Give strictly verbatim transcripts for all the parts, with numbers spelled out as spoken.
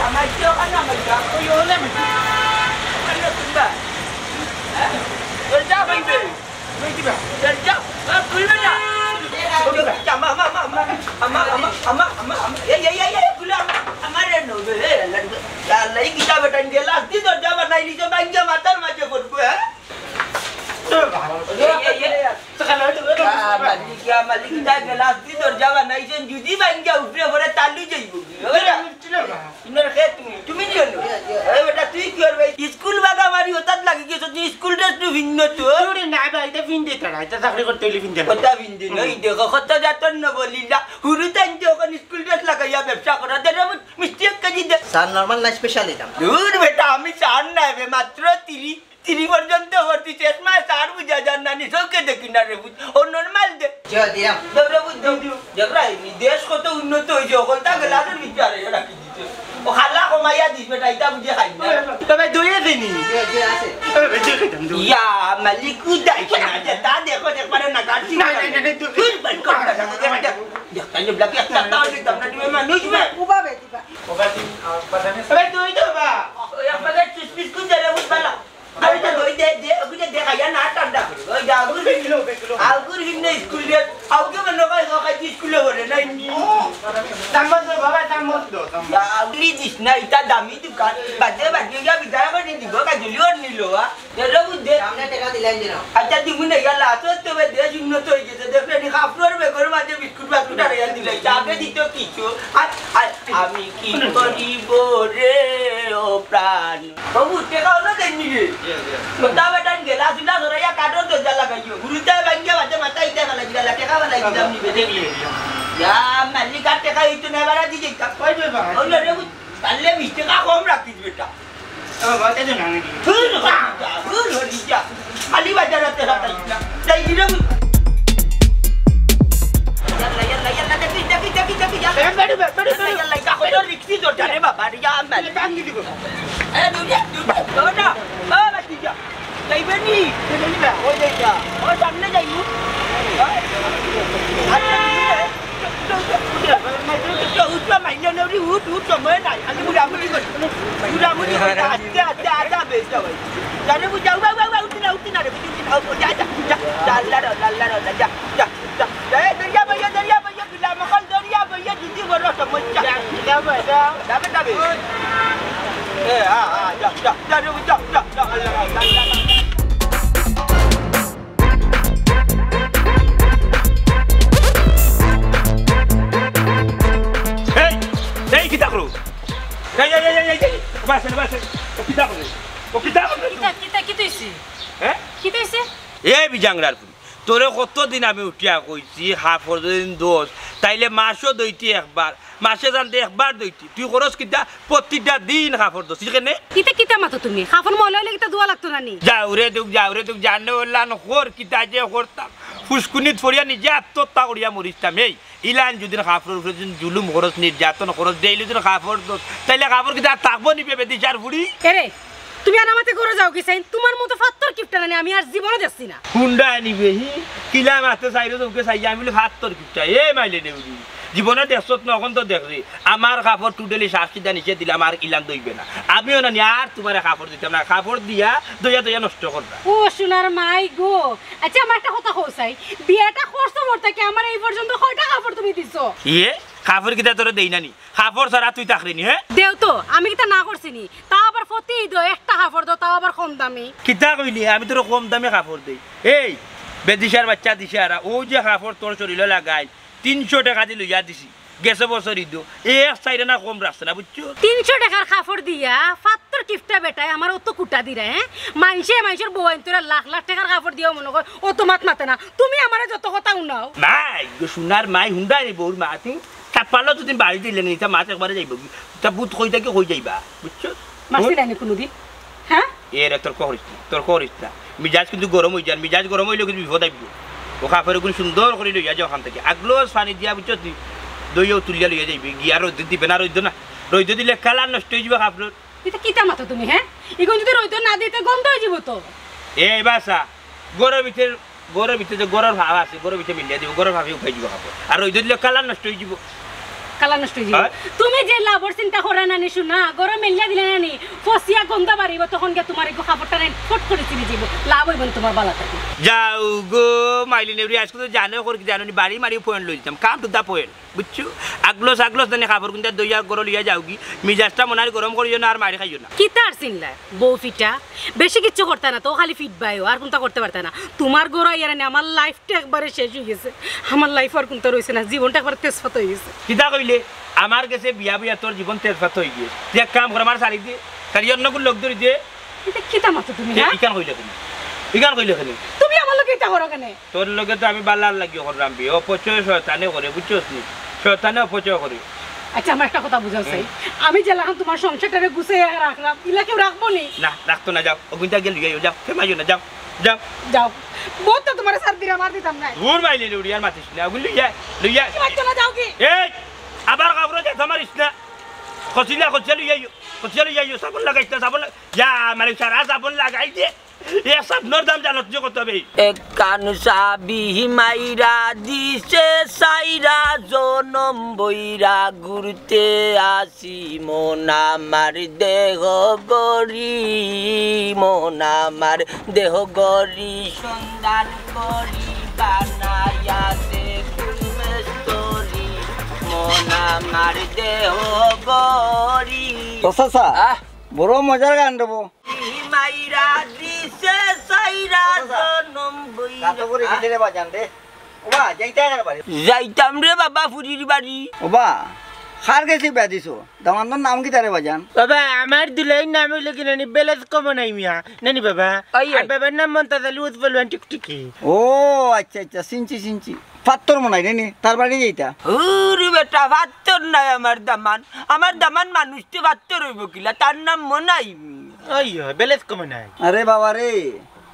আমার কি ওখানে আমার যা ওই ওলে মিটি। আরে তোমরা, হ্যাঁ? ওই যা ভাঙবে। ওই দিবা। যা, যা। আর খুলবে না। ওই দিবা। আমা, আমা, আমা, আমা। এই, এই, এই, এই, খুলে আমা। আমারে নবে, এ, আল্লাহ, আল্লাহ, এই কিতাবে টান দিয়ে লাস্ট দিন দরজা বানাই নিছে, ভাঙ্গা মাথার মাঝে পড়বো, হ্যাঁ? এই, এই, এই। আ, মালিক, ইয়া মালিক, ইটা গ্লাস দি দরজা বানাইছইন, যদি ভাঙ্গা উপরে পড়ে তালু যাইবো। ওই না? ইনোর খে তুমি, তুমি দিও না। এই বেটা, তুই কি করবে? স্কুল বাগা মারি হঠাৎ লাগি গেছো, তুই স্কুল ড্রেস নু ভিন্ন তো। আরে না ভাই, ইটা ভিন্দে তারা, ইটা চাকরি করতে হইলে ভিন্দে না। কথা ভিন্দে না, এই দেখো, কত যাতন না বলিলা। হুরু তাইন তো এখন স্কুল ড্রেস লাগাইয়া ব্যবসা করা, দে রে, মিষ্টি এক কেজি দে। স্যার, নরমাল না স্পেশাল এটা? দূর বেটা, আমি স্যার না বে, মাত্র তিরি তিরি পর্যন্ত পড়ছি, চশমায় স্যার বুঝা যার না, নি চোখে দেখি না রে বুঝ। ও নরমাল দে। জি, দিলাম। দেখ রে বুঝ, দেখ। দেখ রে, নি দেশ কত উন্নত হইছে, অকলতা গ্লাসর ভিতরে রাখি দিছে। ও খালা কমাইয়া দিস বেটা, ইটা বুঝে খাই না। তবে দইয়ে দিনি। জি, জি, আছে। তবে বেশি খাইতাম দই। ইয়া, মালিক উদাই না, যে তা দেখো, একবারে না কাটছি না, না। না, না, না, তুই দূর বের কর না, না, না, না। দেখ, তাইলে ব্ল্যাক একটা তাও দিতাম না, তুমি মানুষ বে। উবা বেটি বা। ওবা দিন, আ, পাঠানে তবে দই তো বা। ওই একবারে চুস বিস্কুট দে রে, বুঝ বালা। ওই যে, ওই যে, যে, ওই যে দেখাইয়া না ঠান্ডা করে। ওই যে আগুর বেগুলো, বেগুলো। আগুর হিমনে স্কুল দিয়ে, আউকে মনে হয় সকাল স্কুলে পড়ে না, এমনি। ও, চামচ দে বাবা, চামচ দে, চামচ। আগুরি দিস না, ইটা দামি দোকান। বাজে, বাজে, গিয়া বিদায় করে দিব, কাজলি ওর নিল, আ? এলো বুঝে। সামনে টাকা দিলাই দিন। আচ্ছা, দিব না, ইয়াল্লা, আসো তো বে, দেশ উন্নত হয়ে গেছে। দেখলে নি, কাপড়ের বেগর মাঝে বিস্কুট বাস্কুট আর ইয়াল দিলাই। চাপে দিত কিছু। আর, আর আমি কি করিব রে, ও প্রাণ? বাবু, টেকা অইলো দেননি রে? জি, জি। কথা বেটান গেলা, চুলা ধরাইয়া কাঠর দরজা লাগাইও। গুরুতে ভাঙ্গিয়া বাজে মাথা ইটা ফালাই দিলা, টেকা ফালাই দিলাম নিবে, দেখলে? জি, জি। ইয়া, মালিক আর টেকা হইতো না, বাড়া দিয়ে যাইতাম। কই বে বাবা? অইলো রে, বুঝ-, পারলে বিশ টেকা কম রাখিস বেটা। ও, বাবা, এই যে না, নাকি? ধুর, হরিজা, ধুর, হরিজা। খালি বাজার হাতে হাতাইস না। যাই কি রে, বুঝ-, ইয়াল্লা, ইয়াল্লা, ইয়াল্লা, দেখি, দেখি, দেখি, দেখি, যা। এ, বেরু, বেরু, বেরু। ইয়াল্লা, ইয়াল্লা, ইটা কত রিক্সি দরজা রে বাবা, রে, যা, আম, বেরু। টান দি দিব। এ, দুনিয়া, দুনিয়া, ও না, ও বাতি যা। যাইবে নি? যাইবে নি বা? ওই যাই যা। ওই সামনে যাই, উঠ। হ্যাঁ? আচ্ছা, উঠ, উঠ, উঠ, উঠ, উঠ, উঠ, উঠ, মাইলে নেউরি, উঠ, উঠ, সময় নাই। খালি মুড়ামুড়ি করি। মুড়ামুড়ি করি। আস্তে, আস্তে, আস্তে, আস্তে, বেশ যাও। জানে বুঝাও, বাউ, বাউ, বাউ, উঠি না, উঠি না রে, উঠি না, উঠি না, যা, যা, যা, যা, আল্লাহ রে, আল্লাহ রে, যা, যা, যা, এ, দরিয়া ভাইয়া, দরিয়া ভাইয়া, গুলাম অকল দরিয়া ভাইয়া, যদি বড় সমস্যা। যা, যা, যা। যাবে, যাবে। এ, আ, আ, যা, যা, যা রে, যা, যা, যা, আল্লাহ, আল্লাহ, আল্লাহ। এই, এই, কিতা করো? এই, এই, এই, এই, এই, এই, বাসে, বাসে। ও কিতা করো? ও কিতা করো? কিতা, কিতা, কিতা হইছে? হ্যাঁ? কিতা হইছে? এই বিজাংরার পুরি। তোরে কতদিন আমি উঠিয়া কইছি, কাপড় যদি দোস, তাইলে মাসো ধইতি একবার, মাসে জানতে একবার ধইতি। তুই করস কিতা? প্রতিটা দিন কাপড় দোস, ঠিক নি? ইতা কিতা মাতো তুমি? কাপড় ময়লা অইলে কিতা ধোয়া লাগতো না নি? যাও রে দুখ, যাও রে দুখ, জানে ওলান কর, কিতা যে করতাম। ফুসকুনিত পড়িয়া নিজে আত্মহত্যা করিয়া মরিতাম। এই, ইলান যদি কাপড়র উপরে যদি জুলুম করস, নির্যাতন করস, ডেইলি যদি কাপড় দোস, তাইলে কাপড় কিতা আর থাকবো নি বে বেদিশার পুরি? এরে, তুমি আর আমাতে ঘরো যাও কি চাইন? তোমার মতো ফাত্তর কিপটা নানি আমি আর জীবনে দেখছি না। হুন্ডা নিবে হি, কিলা মাতে চাইরো চউখে চাইয়া, আমি বলি ফাত্তর কিপটা, এ মাইলে নেউরি। জীবনে দেখছত না, অখন তো দেখছি। আমার কাপড় totally সাফ সিধা নিচে দিলে আমার ইলান দইবে না। আমিও না নি আর তোমারে কাপড় দিতাম না, কাপড় দিয়া দইয়া দইয়া নষ্ট করবা। ও সোনার মাই গো, আচ্ছা আমার একটা কথা কও চাই, বিয়াটা করছো মোর থাকি আমার এই পর্যন্ত কয়টা কাপড় তুমি দিছো? ইয়ে, কাপড় কিতা তোরে দেই না নি? কাপড় ছাড়া তুই থাকরে নি, হ্যাঁ? দেও তো, আমি কিতা না করছি নি? তাও আবার প্রতি ঈদো একটা কাপড় দাও, তাও আবার কম দামি। কিতা কইলি? আমি তোরে কম দামি কাপড় দেই। এই, বেদিশার বাচ্চা দিশারা, অউ যে কাপড় তোর শরীলো লাগাইল, তিনশো টেকা দি লইয়া দিছি। গেছে বছর ঈদো, এ এক চাইর আনা কম রাখছে না, বুঝছো? তিনশো টেকার কাপড় দিয়া, ফাত্তর কিপটা বেটায় আমার অত কুটা দিরা, হ্যাঁ? মাইনষে, মাইনষর বউয়াইন্তরে লাখ লাখ টেকার কাপড় দিয়াও মনো কয়, অত মাত মাতে না। তুমি আমারে যত কথা হুনাও। মাই গো, সোনার মাই, হুন্ডা নি বউর মা, তুমি চাপ্পালো যদি বাড়ি দিলে নি, তা মাত একবারে যাইবো কি? তা বুত কই থাকি কই যাইবা, বুঝছো? মারছি নানি কোনোদিন? হ্যাঁ? এ রে, তর্ক করিস না, তর্ক করিস না। মিজাজ কিন্তু গরম অই যার, মিজাজ গরম অইলে কিন্তু বিপদ আইবো। ও কাপড় গুন সুন্দর করি লইয়া যাও অখান থাকি। আগলো পানি দিয়া, বুঝছো তুই? দইও তুলিয়া লইয়া যাইবি। গিয়া রইদ দিবে না, রইদ না। রইদ দিলে কালার নষ্ট অই যাইবো কাপড়র। ইতা কিতা মাতো তুমি, হ্যাঁ? ইগুন যদি রইদ না দিতে গন্ধ অই যাইবো তো। এ বাসা, ঘরর ভিতরে, ঘরর ভিতরে যে ঘরর ভাব আছে, ঘরর ভিতরে মিলিয়া দিবো, ঘরর ভাবই উঠাই দিবো কাপড়। আর রইদ দিলে কালার নষ্ট অই যাইবো। কালা নষ্ট অই যাইবো। হ্যাঁ? তুমি যে লাভর চিন্তা কররায় না নি, হুনা, গরম মেলিয়া দিলে না নি, ফসিয়া গন্ধ বাড়িবো, তখন গিয়া তুমার এগু কাপড়টা নাই ফট করি ছিড়ি যাইবো, লাভ অইবো না তুমার বালা থাকি। যাও গো, মাইলি নেউরি, আইজকু তো জানো করি কি জানো নি, বাড়ি মারি point লইতাম, come to the point, বুঝছো? আগলস আগলস জানি কাপড় কুনটা দইয়া গরো লইয়া যাওগি, মিজাজটা মনার গরম করিও না আর মারি খাইও না। কিতার চিনলায়? বউ ফিটা, বেশি কিচ্ছু করতা না তো, খালি ফিট বাইও, আর কুনতা করতে পারতা না। তুমার গরো আইয়ার নি আমার life টা একবারে শেষ অই গেছে, আমার life আর কুনতা রইছে না, জীবনটা একবারে তেজপাতা অই গেছে। কিতা কইলে? আমার গেছে বিয়া বইয়া তোর জীবন তেজপাতা অই গেছে। তুই এক কাম কর, আমার শাড়ি দে, শাড়ি অন্য কুন লোক ধরি দে। ইটা কিতা মাতো তুমি, এ, হ্যাঁ? ইখান কইলে কেনে? ইখান কইলে কেনে? তুমি আমার লগে ইটা করো কেনে? তোর লগে তো আমি বালার লাগি করলাম বিয়া, অপচয় শয়তানে করে, বুঝছস নি? শয়তানে অপচয় করে। আচ্ছা, আমার একটা কথা বুঝাও চাই, হুম। আমি যেলাখান তুমার সংসারটারে গুছাইয়া রাখলাম, ইলা কেউ রাখবো নি? না, রাখতো না, যাও, অগুইনতা গিয়া লইয়া আইও, যাও, ফেমাইও না, যাও, যাও। যাও, বউত তো তুমারে ছাড় দিরা, মার দিতাম না। দূর মাইলি লুড়ি আর মাতিস না, অগুইন লইয়া, লইয়া। কি মারতো না, যাও কি? এই, আবার কাপড় যেতা মারিস না। কচিলা, কচিলা লইয়া আইও, কচিলা লইয়া আইও, সাবন লাগাইস না, সাবন লাগা-, যা, মানে সারা সাবন লাগাই দে। এ সাবনর দাম জানো তুই কত বে? একখান সাবি মাইরা দিছে সাইরা, জনম বইরা ঘুরতে আসি, মন আমার দেহ গড়ি, মন আমার দেহ গড়ি, সন্ধান করি বানাইয়াছে ফুল মেস্তরি, মন আমার দেহ গড়ি। ও চাচা, আহ? বড় মজার গান রে বো। মাইরা দিছে সাইরা জনম বইরা। গাতো করে গেছে রে বাজান রে। ওবা, যাইতায় কার বাড়ি? যাইতাম রে বাবা ফুরির বাড়ি। ওবা, কার গেছে বিয়া দিছো? দামান্দর নাম কিতা রে বাজান? বাবা, আমার দুলাইর নাম অইলো কি নানি, বেলেজ কমো নাই মিয়া। নানি বাবা, ওই, ওই। আর বাবার নাম মন্তাজ আলী উৎপল ওয়ান টিকটিকি। ও, আচ্ছা, আচ্ছা, চিনছি, চিনছি। ফাত্তর মনাই রে নি, তার বাড়ি যাইতা? হুরু বেটা, ফাত্তর নায় আমার দামান। আমার দামান মানুষতে ফাত্তর অইবো কিলা, তার নাম মনাই। ওই, ওই, বেলেজ কমো নাই। আরে বাবা রে,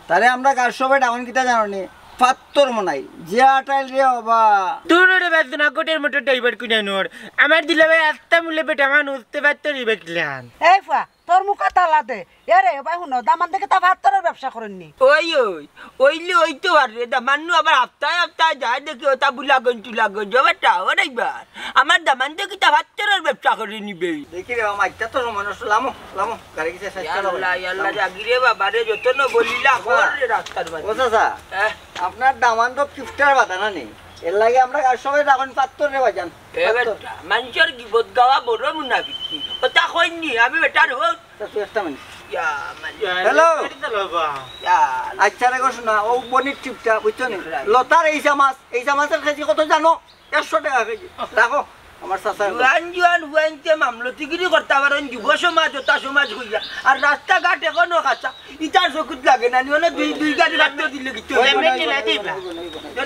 তারে আমরা গাঁওর সবে ডাকইন কিতা জানো নি? ফাত্তর মনাই। যে আটাইল রে বাবা। তোর ওরে বাদ না, গোটের মোটর ড্রাইভার কুনানোর। আমার দিলে ভাই আস্তা মূল্যে বেটা মানুষ, তে ফাত্তর অইবা কিলান। এই ফুয়া, তোর মুখো তালা দে। এরে, ভাই হুনো, দামান্দে কিতা ফাত্তরর ব্যবসা করইন নি? ওই, ওই, অইলে অইতো পারে রে, দামান্নু আবার হাপ্তায় হাপ্তায় যায় দেখি, ওটা বুলাগঞ্জ টুলাগঞ্জ, ও বেটা, ও ড্রাইভার। আমার দামান্দে কিতা ফাত্তরর ব্যবসা করইন নি বে? দেখি রে, মাইরতা তো সময় নষ্ট, লামো, লামো, গাড়ি কিসে শেষ ইয়া করে আল্লাহ, ইয়া আল্লাহ, লামো। জাগি রে বাবা রে, যত ন বলিলা, ও বাবা। কর রে রাস্তার মাঝে। ও চাচা, হ্যাঁ? আপনার দামান্দ কিফটার বাধা না নি? এর লাগি আমরা গাঁওর সবে এখন ফাত্তর রে বাজান। এ ফাত্তর। বেটা, মানষর গিবত গাওয়া বড় মুনাফিকি। ওটা কইন নি, আমি বেটার হোক। তা তুই একটা মানুষ। ইয়া, মানে হ্যালো। গাড়ি চালাও বা। ইয়া। আচ্ছা রে গো, শোনা, ও বনির টিপটা, বুঝছো নি? লতার এই চামাচ, এই চামাচের কেজি কত জানো? একশো টেকা কেজি। রাখো, আমার চাচায় কইছে। জুয়ান জুয়ান ফুয়াইন্তে মামলতিগিরি করতা পারইন, যুব সমাজ, ওটা সমাজ কইয়া। আর রাস্তাঘাট এখনো কাঁচা। ইটার চকুত লাগে না নি, অনে দুই, দুই গাড়ি রাখতে দিলে কিচ্ছু অইবো না। এমনে ঠেলা দিবা।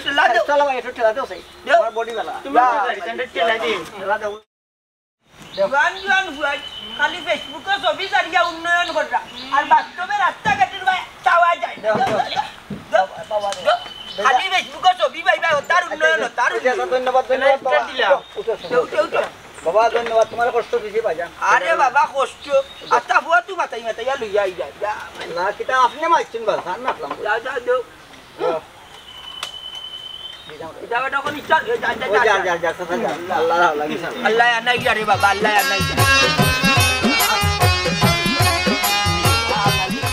ঠেলা দেও। চালা ভাই, একটু ঠেলা দেও, সাই। দেও। আমার বডি বালা। তোমার গাড়ি, তাহলে ঠেলা দিই। ঠেলা দেও। জুয়ান জুয়ান ফুয়াই, খালি Facebook-ও ছবি ছাড়িয়া উন্নয়ন কররা, আর বাস্তবে রাস্তাঘাটের ভাই চাওয়া যায় না। দেও, দেও, দেও, দেও। খালি Facebook-ও ছবি ভাই ভাই, ওটার উন্নয়ন, ওটার উন্নয়ন। ধন্যবাদ, ধন্যবাদ, বাবা। উঠো, উঠো, উঠো, উঠো। বাবা, ধন্যবাদ, তোমার কষ্ট দিছি ভাইজান। আরে বাবা, কষ্ট। আচ্ছা, ফুয়া, তুই মাথায় মাথায় লইয়া আই যা, যা। না, কিতা আপনি মারছেন বাস, আর মারলাম। যা, যা, দেও। যা, যা, যা, যা। আল্লাহ, আল্লাহ, ইনশাআল্লাহ। আল্লাহ আনাই যা রে বাবা, আল্লাহ আনাই যা।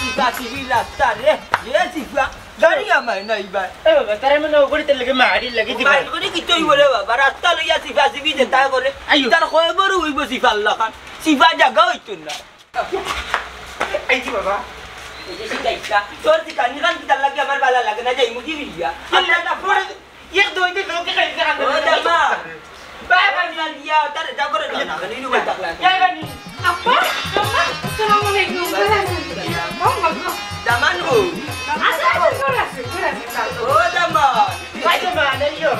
সিফা সিফি রাস্তা রে, এ সিফা, গাড়ি আমায় নাই ভাই। এ বাবা, তারা মনে ওগুলি তেল লাগে মারি লাগে দিবা। মারি করে কি তুই বলে বাবা, রাস্তা লইয়া সিফা সিফি যেতা করে। আইও। তার কয় বড় অইবো সিফা আল্লাহ খান, সিফা জাগা অইতো না। এই যে বাবা, এই যে শিকাইতা, তোর শিকানি খান কিতার লাগি আমার বালা লাগে না, যাই মুখি বিলিয়া। আল্লাহ না পড়ে, এক দুই দিন লোকে খাইতে খান। ও দামা। বাবা না দিয়া, তার যা করে না, খালি নু বলতা লাগা। এই বানি। আপা, আম্মা, আসসালামু আলাইকুম। ভালো আছেন? ও মা গো। দামান গো। আচ্ছা, আচ্ছা, ঘরে আছে, ঘরে আছে। ও দামান। ভাই দামান, এই যো।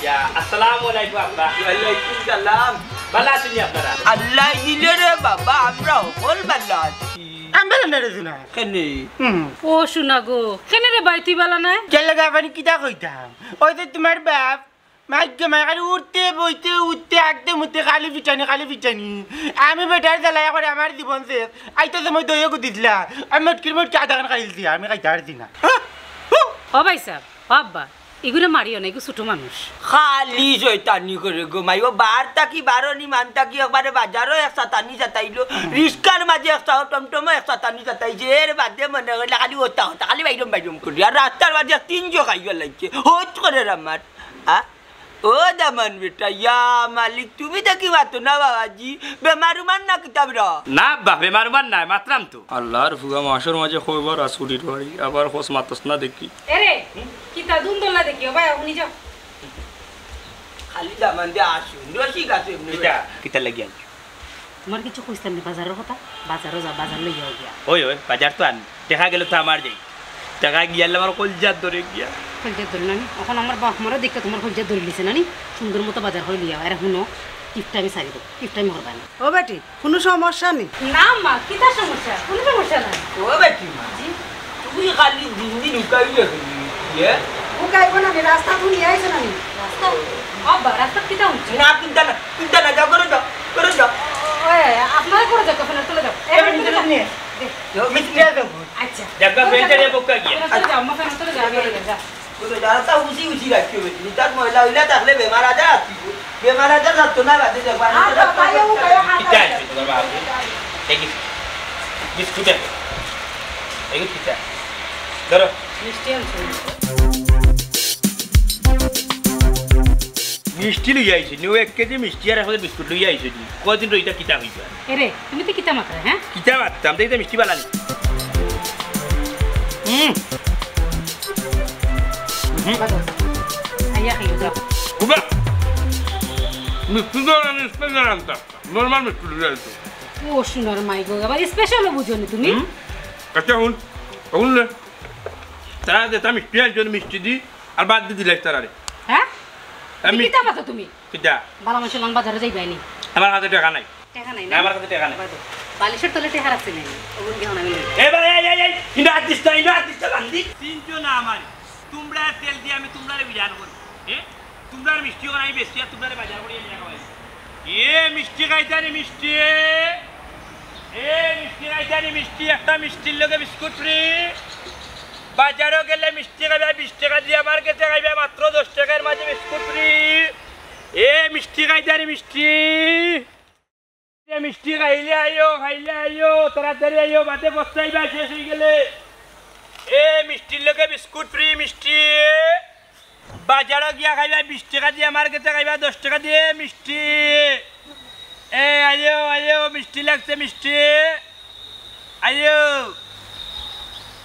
ইয়া, আসসালামু আলাইকুম আব্বা। ওয়ালাইকুম সালাম। ভালা আছইন নি আপনারা? আল্লায় দিলে রে বাবা, আমরা হকল ভালা আছি। আমরা না রে সোনা। কেনে? হুম। ও সোনা গো, কেনে রে ভাই তুই ভালা নায়? কেনে লাগা আপনি কিতা কইতাম? ওই যে তোমার বাপ, মাইকে মাই খালি উঠতে, বইতে, উঠতে, আটতে, মুততে, খালি ফিটানি, খালি ফিটানি। আমি বেটার জ্বালায় করে আমার জীবন শেষ। আইতো যে মই দইয়ে গুদিছিলা। আমি মটকির মটকি আধা খান খাইলছি, আমি খাইতে পারছি না। ও ভাই সাহেব, ও আব্বা, ইগুরে মারিও না, ইগু ছোট মানুষ। খালি শয়তানি করে গো মাই, ও বার থাকি বারো নি মান থাকি একবারে বাজারও এক সাতানি সাতাইলো, রিস্কার মাঝে এক সাও টমটমও এক সাতানি সাতাইছে, এর বাদে মনে করলে খালি ওটা ওটা খালি বাইরম বাইরম করি, আর রাস্তার মাঝে তিন জো খাইবার লাগছে, হট করে আমার। আ? ও দামান বেটা, ইয়া মালিক, তুমি দেখি মাতো না বাবাজি, বেমার উমার না কিতাব র? না বা, বেমার উমার নাই, মাতরাম তো। আল্লাহর ফুয়া মাসর মাঝে কয়বার আছুরির বাড়ি, আবার খোঁজ মাতস না দেখি। এরে, কিতা দুন দোলা দেখি, ও ভাই, আপনি যাও। খালি দামান দে আসুন, রসিক আছে এমনি কিতা? বেটা। কিতা লাগি আনছো? তোমার কিছু কইছিলাম না বাজারের কথা? বাজারও যা, বাজার লইয়া গিয়া। ওই, ওই, বাজার তো আন। দেখা গেল তো আমার যাই। দেখা গিয়ালে আমার কলজার ধরে গিয়া। কলজার ধরে নানি? এখন আমার বাপ মারা দেখতে তোমার কলজার ধরে লিছে নানি? সুন্দর মতো বাজার করে লিয়া। আর হুনো, টিপটা আমি সারি দেবো। টিপটা আমি করবা না। ও বেটি, কোনো সমস্যা নেই। না মা, কিতা সমস্যা? কোনো সমস্যা নাই। ও বেটি মা, জি? তুই খালি দিন দিন উকাই যাবে, ইয়ে? উকাইবো না, আমি রাস্তা তো নিয়ে আইছে না আমি। রাস্তা? বাবা, রাস্তা কিতা হচ্ছে? না, চিন্তা না, চিন্তা না, যাও, করে যাও, করে যাও। ওই, আপনারা করে যাও, ওখানে চলে যাও। এ, এবার মিষ্টি নিয়ে। দে। যাও, মিষ্টি নিয়ে যাও। আচ্ছা। দেখবা, চলে বেলটা যাও। নিয়ে বউকা গিয়া। চলে যাও, আম্মা, ওখানে চলে যাও, আমি যাও। বুঝো, যারা তা উচি উচি রাখিও বেটি, তার ময়লা হইলে থাকলে বেমার আজার আসিব। বেমার আজার যাতো না, বাদে দেখবা। আর বাবা, এও উকাইয়া হাত কিতা আছে তোমার বাবা? এই কি? বিস্কুট আছে। এই কি কিতা? ধরো। মিষ্টি আনছো? মিষ্টি লইয়া আইছি, নিউ এক কেজি মিষ্টি আর এক প্যাকেট বিস্কুট লইয়া আইছি। কয়দিন রইতা কিতা হইবা? এরে, তুমি তো কিতা মাতরা, হ্যাঁ? কিতা মাততাম, দেখি তো মিষ্টি বালা নি। হুম। হুম। আইয়া খাইও, যাও। উবা। মিষ্টি তো আনি, স্পেশাল আনতা। নরমাল মিষ্টি লইয়া আইছি। ও, সোনার মাই গো, আবার স্পেশালও বুঝো নি তুমি? হুম। আচ্ছা, হুন। হুন নে। তারা যেটা মিষ্টি আনছে, মিষ্টি দি, আর বাদ দি দিলাই তারারে। হ্যাঁ? আমি কিতা মাতো তুমি? কিতা? বালা মাসে লং বাজারে যাইবাই নি? আমার কাছে টাকা নাই। টাকা নাই না, না? আমার কাছে টাকা নাই। বাদে। বালিশের তলে টাকা রাখছি নাই। ওগুন গিয়ে আমি লই। এ ভাই, এই, এই, এই, ইনো আদিস না, ইনো আদিস না, বান্দি। চিনছো না আমার। তোমরা তেল দিয়ে আমি তোমরারে বিধান করি। এ? তোমরার মিষ্টি ওখানে আমি বেশি আর তোমরারে বাজার করি আমি খাওয়াই। এ মিষ্টি খাইতানি মিষ্টি। এ মিষ্টি খাইতানি মিষ্টি, একটা মিষ্টির লগে বিস্কুট ফ্রি। বাজারও গেলে মিষ্টি খাইবা বিশ টাকা দিয়া, আমার কাছে খাইবা মাত্র দশ টাকার মাঝে বিস্কুট ফ্রি। এ মিষ্টি খাইতানি মিষ্টি। এ মিষ্টি খাইলে আইও, খাইলে আইও, তাড়াতাড়ি আইও, বাদে পস্তাইবা শেষ হয়ে গেলে। এ মিষ্টির লগে বিস্কুট ফ্রি মিষ্টি। বাজারও গিয়া খাইবা বিশ টাকা দিয়া, আমার কাছে খাইবা দশ টাকা দিয়া মিষ্টি। এ আইও, আইও, মিষ্টি লাগছে মিষ্টি। আইও।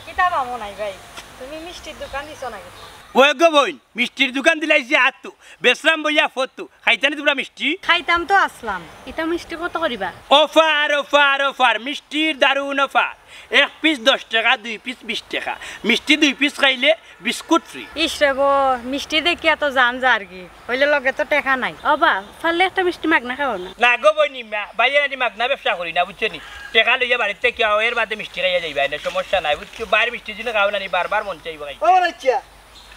কিতা মামু নাই ভাই, তুমি মিষ্টির দোকান দিছো নাকি? ওই গো বইন, মিষ্টির দোকান দিলাইছি আত্তু, বেচরাম বইয়া ফত্তু, খাইতানি তোমরা মিষ্টি? খাইতাম তো আসলাম। ইতা মিষ্টি কত করিবা? অফার, অফার, অফার, মিষ্টির দারুণ অফার। এক পিস দশ টাকা, দুই পিস বিশ টাকা। মিষ্টি দুই পিস খাইলে বিস্কুট ফ্রি। ইস রে গো, মিষ্টি দেখিয়া তো জান যার কি, হইলে লগে তো টেকা নাই। ও বা, পারলে একটা মিষ্টি মাগনা খাও না। না গো বইনি মা, বাইরে আনি মাগনা ব্যবসা করি না, বুঝছো নি? টেকা লইয়া বাড়িতে কেউ এর বাদে মিষ্টি খাইয়া যাইবা, এনে সমস্যা নাই, বুঝছো? বাইরে মিষ্টি যদি খাও না নি, বারবার মন চাইবো খাই। ও আচ্ছা,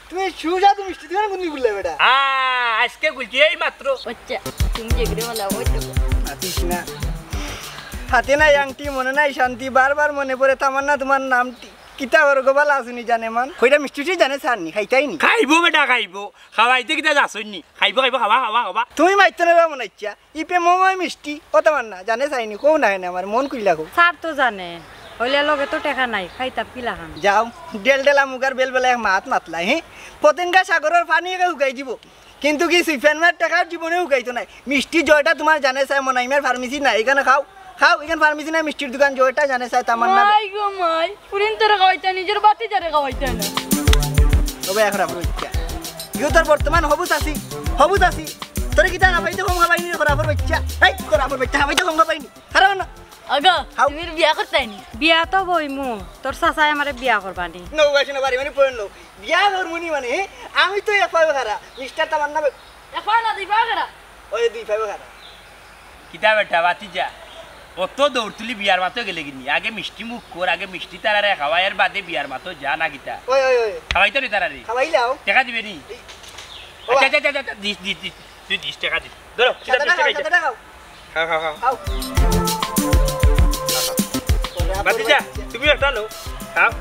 তুমি সুস্বাদু মিষ্টি দোকান কোনদিন খুললে বেটা? আ, আজকে খুলছি এই মাত্র। আচ্ছা, তুমি যেগুলো বলো, ওই তো। মাতিস না। হাতে নাই আংটি, মনে নাই শান্তি, বারবার মনে পড়ে তামান্না তোমার নামটি। কিতা করো গো, বালা আছুনি জানে মান? কইরা মিষ্টি উষ্টি জানে সারনি, খাইতাই নি? খাইবো বেটা, খাইবো। খাওয়াইতে কিতা যাছইন নি? খাইবো, খাইবো, খাওয়া, খাওয়া, খাওয়া। তুমি মাইতো না মনে ইচ্ছা। ইপে মোময় মিষ্টি, ও তামান্না, জানে চাইনি, কও না এনে আমার, মন খুলিয়া কও। স্যার তো জানে, হইলে লগে তো টেকা নাই, খাইতাম কিলা খান। যাও, ডেল ডেলা মুগার বেল বেলা এক মাত মাতলাই, হে? পতেঙ্গা সাগরর পানি একে হুকাই দিব, কিন্তু কি সুইফানমার টেকার জীবনে হুকাইতো নাই। মিষ্টি জয়টা তোমার জানে চাই, মনাইমার ফার্মেসি নাই, এখানে খাও, খাও, এখানে ফার্মেসি নাই, মিষ্টির দোকান জয়টা জানে চাই, তামান্না। মাই গো মাই, পুরিন তোরে খাওয়াইতা, নিজের বাতি যারে খাওয়াইতা না। তবে এখন আপনার ইচ্ছা। ইও তোর বর্তমান হবু চাচি, হবু চাচি। তোরে কিতা খাবাইতে কম খাবাইনি রে খরাফর বাচ্চা? হেই, খরাফর বাচ্চা, খাবাইতে কম খাবাইনি। খারাপ না? আগা, খাও। তুমি বিয়া করতাই নি? বিয়া তো বইমু, তোর চাচায় আমারে বিয়া করবানি। নৌ গাছ না বাড়ি মানে পড়েন লো। বিয়া করমুনি মানে, হে? আমি তো এক পাবে খারা, মিস্টার তামান্না বে- এক পাবে না, দুই পাবে খারা। ওই দুই পাবে খারা। কিতা বেটা, বাতিজা? অত দৌড় তুলি বিয়ার মাতো গেলে কিনি? আগে মিষ্টি মুখ কর, আগে মিষ্টি তারারে খাওয়া, এর বাদে বিয়ার মাতো যা না কিতা? ওই, ওই, ওই। খাওয়াইতো নি তারারে? খাওয়াইলাও। টেকা দিবে নি? এই, আচ্ছা, বাবা। আচ্ছা, আচ্ছা, আচ্ছা, দিস, দিস, দিস। তুই দিস, টেকা দিস। ধরো, কিতা সাত দিস, টাকা, টেকা দিস। সাত টাকা খাও। খাও, খাও, খাও। খাও। বাতিজা, তুমিও একটা লও। খাও।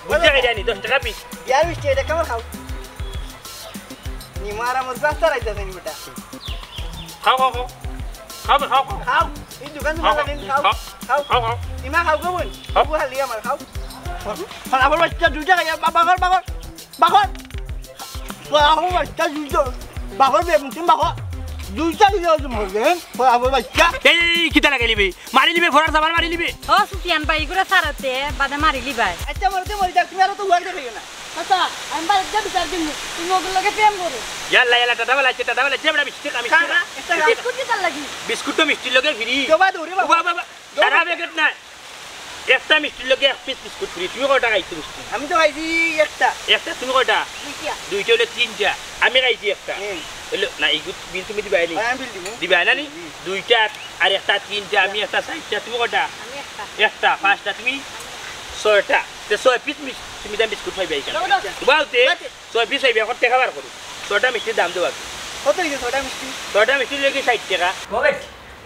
বুঝে খাই জানি, দশ টাকা পিস। বিয়ার মিষ্টি, এটা কেমন খাও? নিমা আর আমার রাস্তা রাইতে আছে নি বেটা। খাও, খাও, খাও। খাও, খাও, খাও। খাও, এই দোকান দোকান খাও, লাগে নি, খাও, খাও, খাও। খাও, খাও। ইমা খাও গো বোন, খাও। তবু হালি আমার খাও। খাও। খাও, আমার বাচ্চা দুইটা খাইয়া, বা-, বাগর, বাগর, বাগর। বাগর বাচ্চা দুইটা, বাগর বে মুতিম বাগর। দুইটা দিলে হয়তো মরবে, হ্যাঁ? বাগর বাচ্চা। এই, এই, এই, কিতা লাগাইলি বে? মারি লিবে, ফরার সামান মারি লিবে। ও সুফিয়ান ভাই, ইগুরে সারাতে বাদে মারি লিবায়। আচ্ছা, মরতে মরি যাক, তুমি আরো তো হুয়ার দেখাইও না। আচ্ছা, আমি বাড়িত গিয়া বিচার দিমু। তুমি ওগুর লগে প্রেম করো। ইয়াল্লা, ইয়াল্লা, টাটা বেলা আছে, টাটা বেলা আছে, বেটা মিষ্টি খা, মিষ্টি খা। খা, খা, একটা খা। বিস্কুট কিতার লাগি? বিস্কুট তো মিষ্টির লগে ফ্রি। জবা দৌড়ে বাবা। বাবা, বাবা, বাবা। তারা প্যাকেট নাই। একটা মিষ্টির লগে এক পিস বিস্কুট ফ্রি। তুমি কয়টা খাইছো মিষ্টি? আমি তো খাইছি একটা। একটা, তুমি কয়টা? দুইটা। দুইটা হইলে তিনটা। আমি খাইছি একটা। হুম। হইলো, না, এই বিল তুমি দিবায় নি? হ্যাঁ, আমি বিল দিমু। দিবায় না নি? হুম। দুইটা আর একটা তিনটা, আমি একটা চাইরটা, তুমি কয়টা? আমি একটা। একটা, পাঁচটা, তুমি? ছয়টা। তে ছয় পিস মিস-, তুমি দাম বিস্কুট পাইবায় এখানে। দাও, দাও। বাউতে বাতে। ছয় পিস পাইবায়, এখন টেকা বার করো। ছয়টা মিষ্টির দাম দেওয়া আছে। কত হইছে ছয়টা মিষ্টি? ছয়টা মিষ্টির লেগে ষাইট টেকা।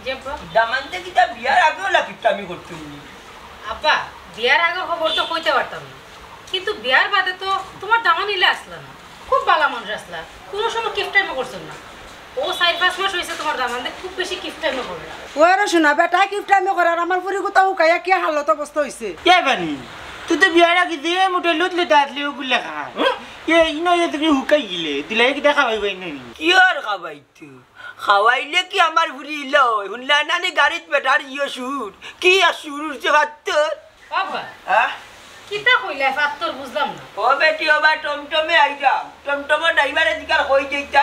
জি আব্বা। দামান্দে কিতা বিয়ার আগেও লাকিট্টামি করতে হইনি? আব্বা, বিয়ার আগের খবর তো কইতে পারতাম না, কিন্তু বিয়ার বাদে তো তোমার দামান ইলা আসলা না, খুব ভালা মানুষ আসলা, কোনো সময় কিফটামি করছো না। ও চাইর পাঁচ মাস হইছে তোমার দামান্দে খুব বেশি কিফটামি করে। ও আরে শোনা বেটা, কিফটামি করার আমার ফুরি কোথাও হুকাইয়া কি হালত অবস্থা হইছে? এ বানি, তুই তো বিয়ার আগে যে মোটে লুত লুত আসলি ওগুলা খা। এ ইনো এ তুমি হুকাই গেলে, দিলাই কিতা খাওয়াইবায় নি? কি আর খাওয়াই? খাওয়াইলে কি আমার ফুরি ইলা অয়? হুনলা না নি গাড়িত বেটার ইয়ে সুর? কি আর সুর উঠছে ভাত্তর? বাবা, হ্যাঁ? কিতা কইলা ভাত্তর বুঝলাম না। ও বেটি, ও বা টমটমে আইলাম। টমটমর ড্রাইভারে জিকার কই যাইতা?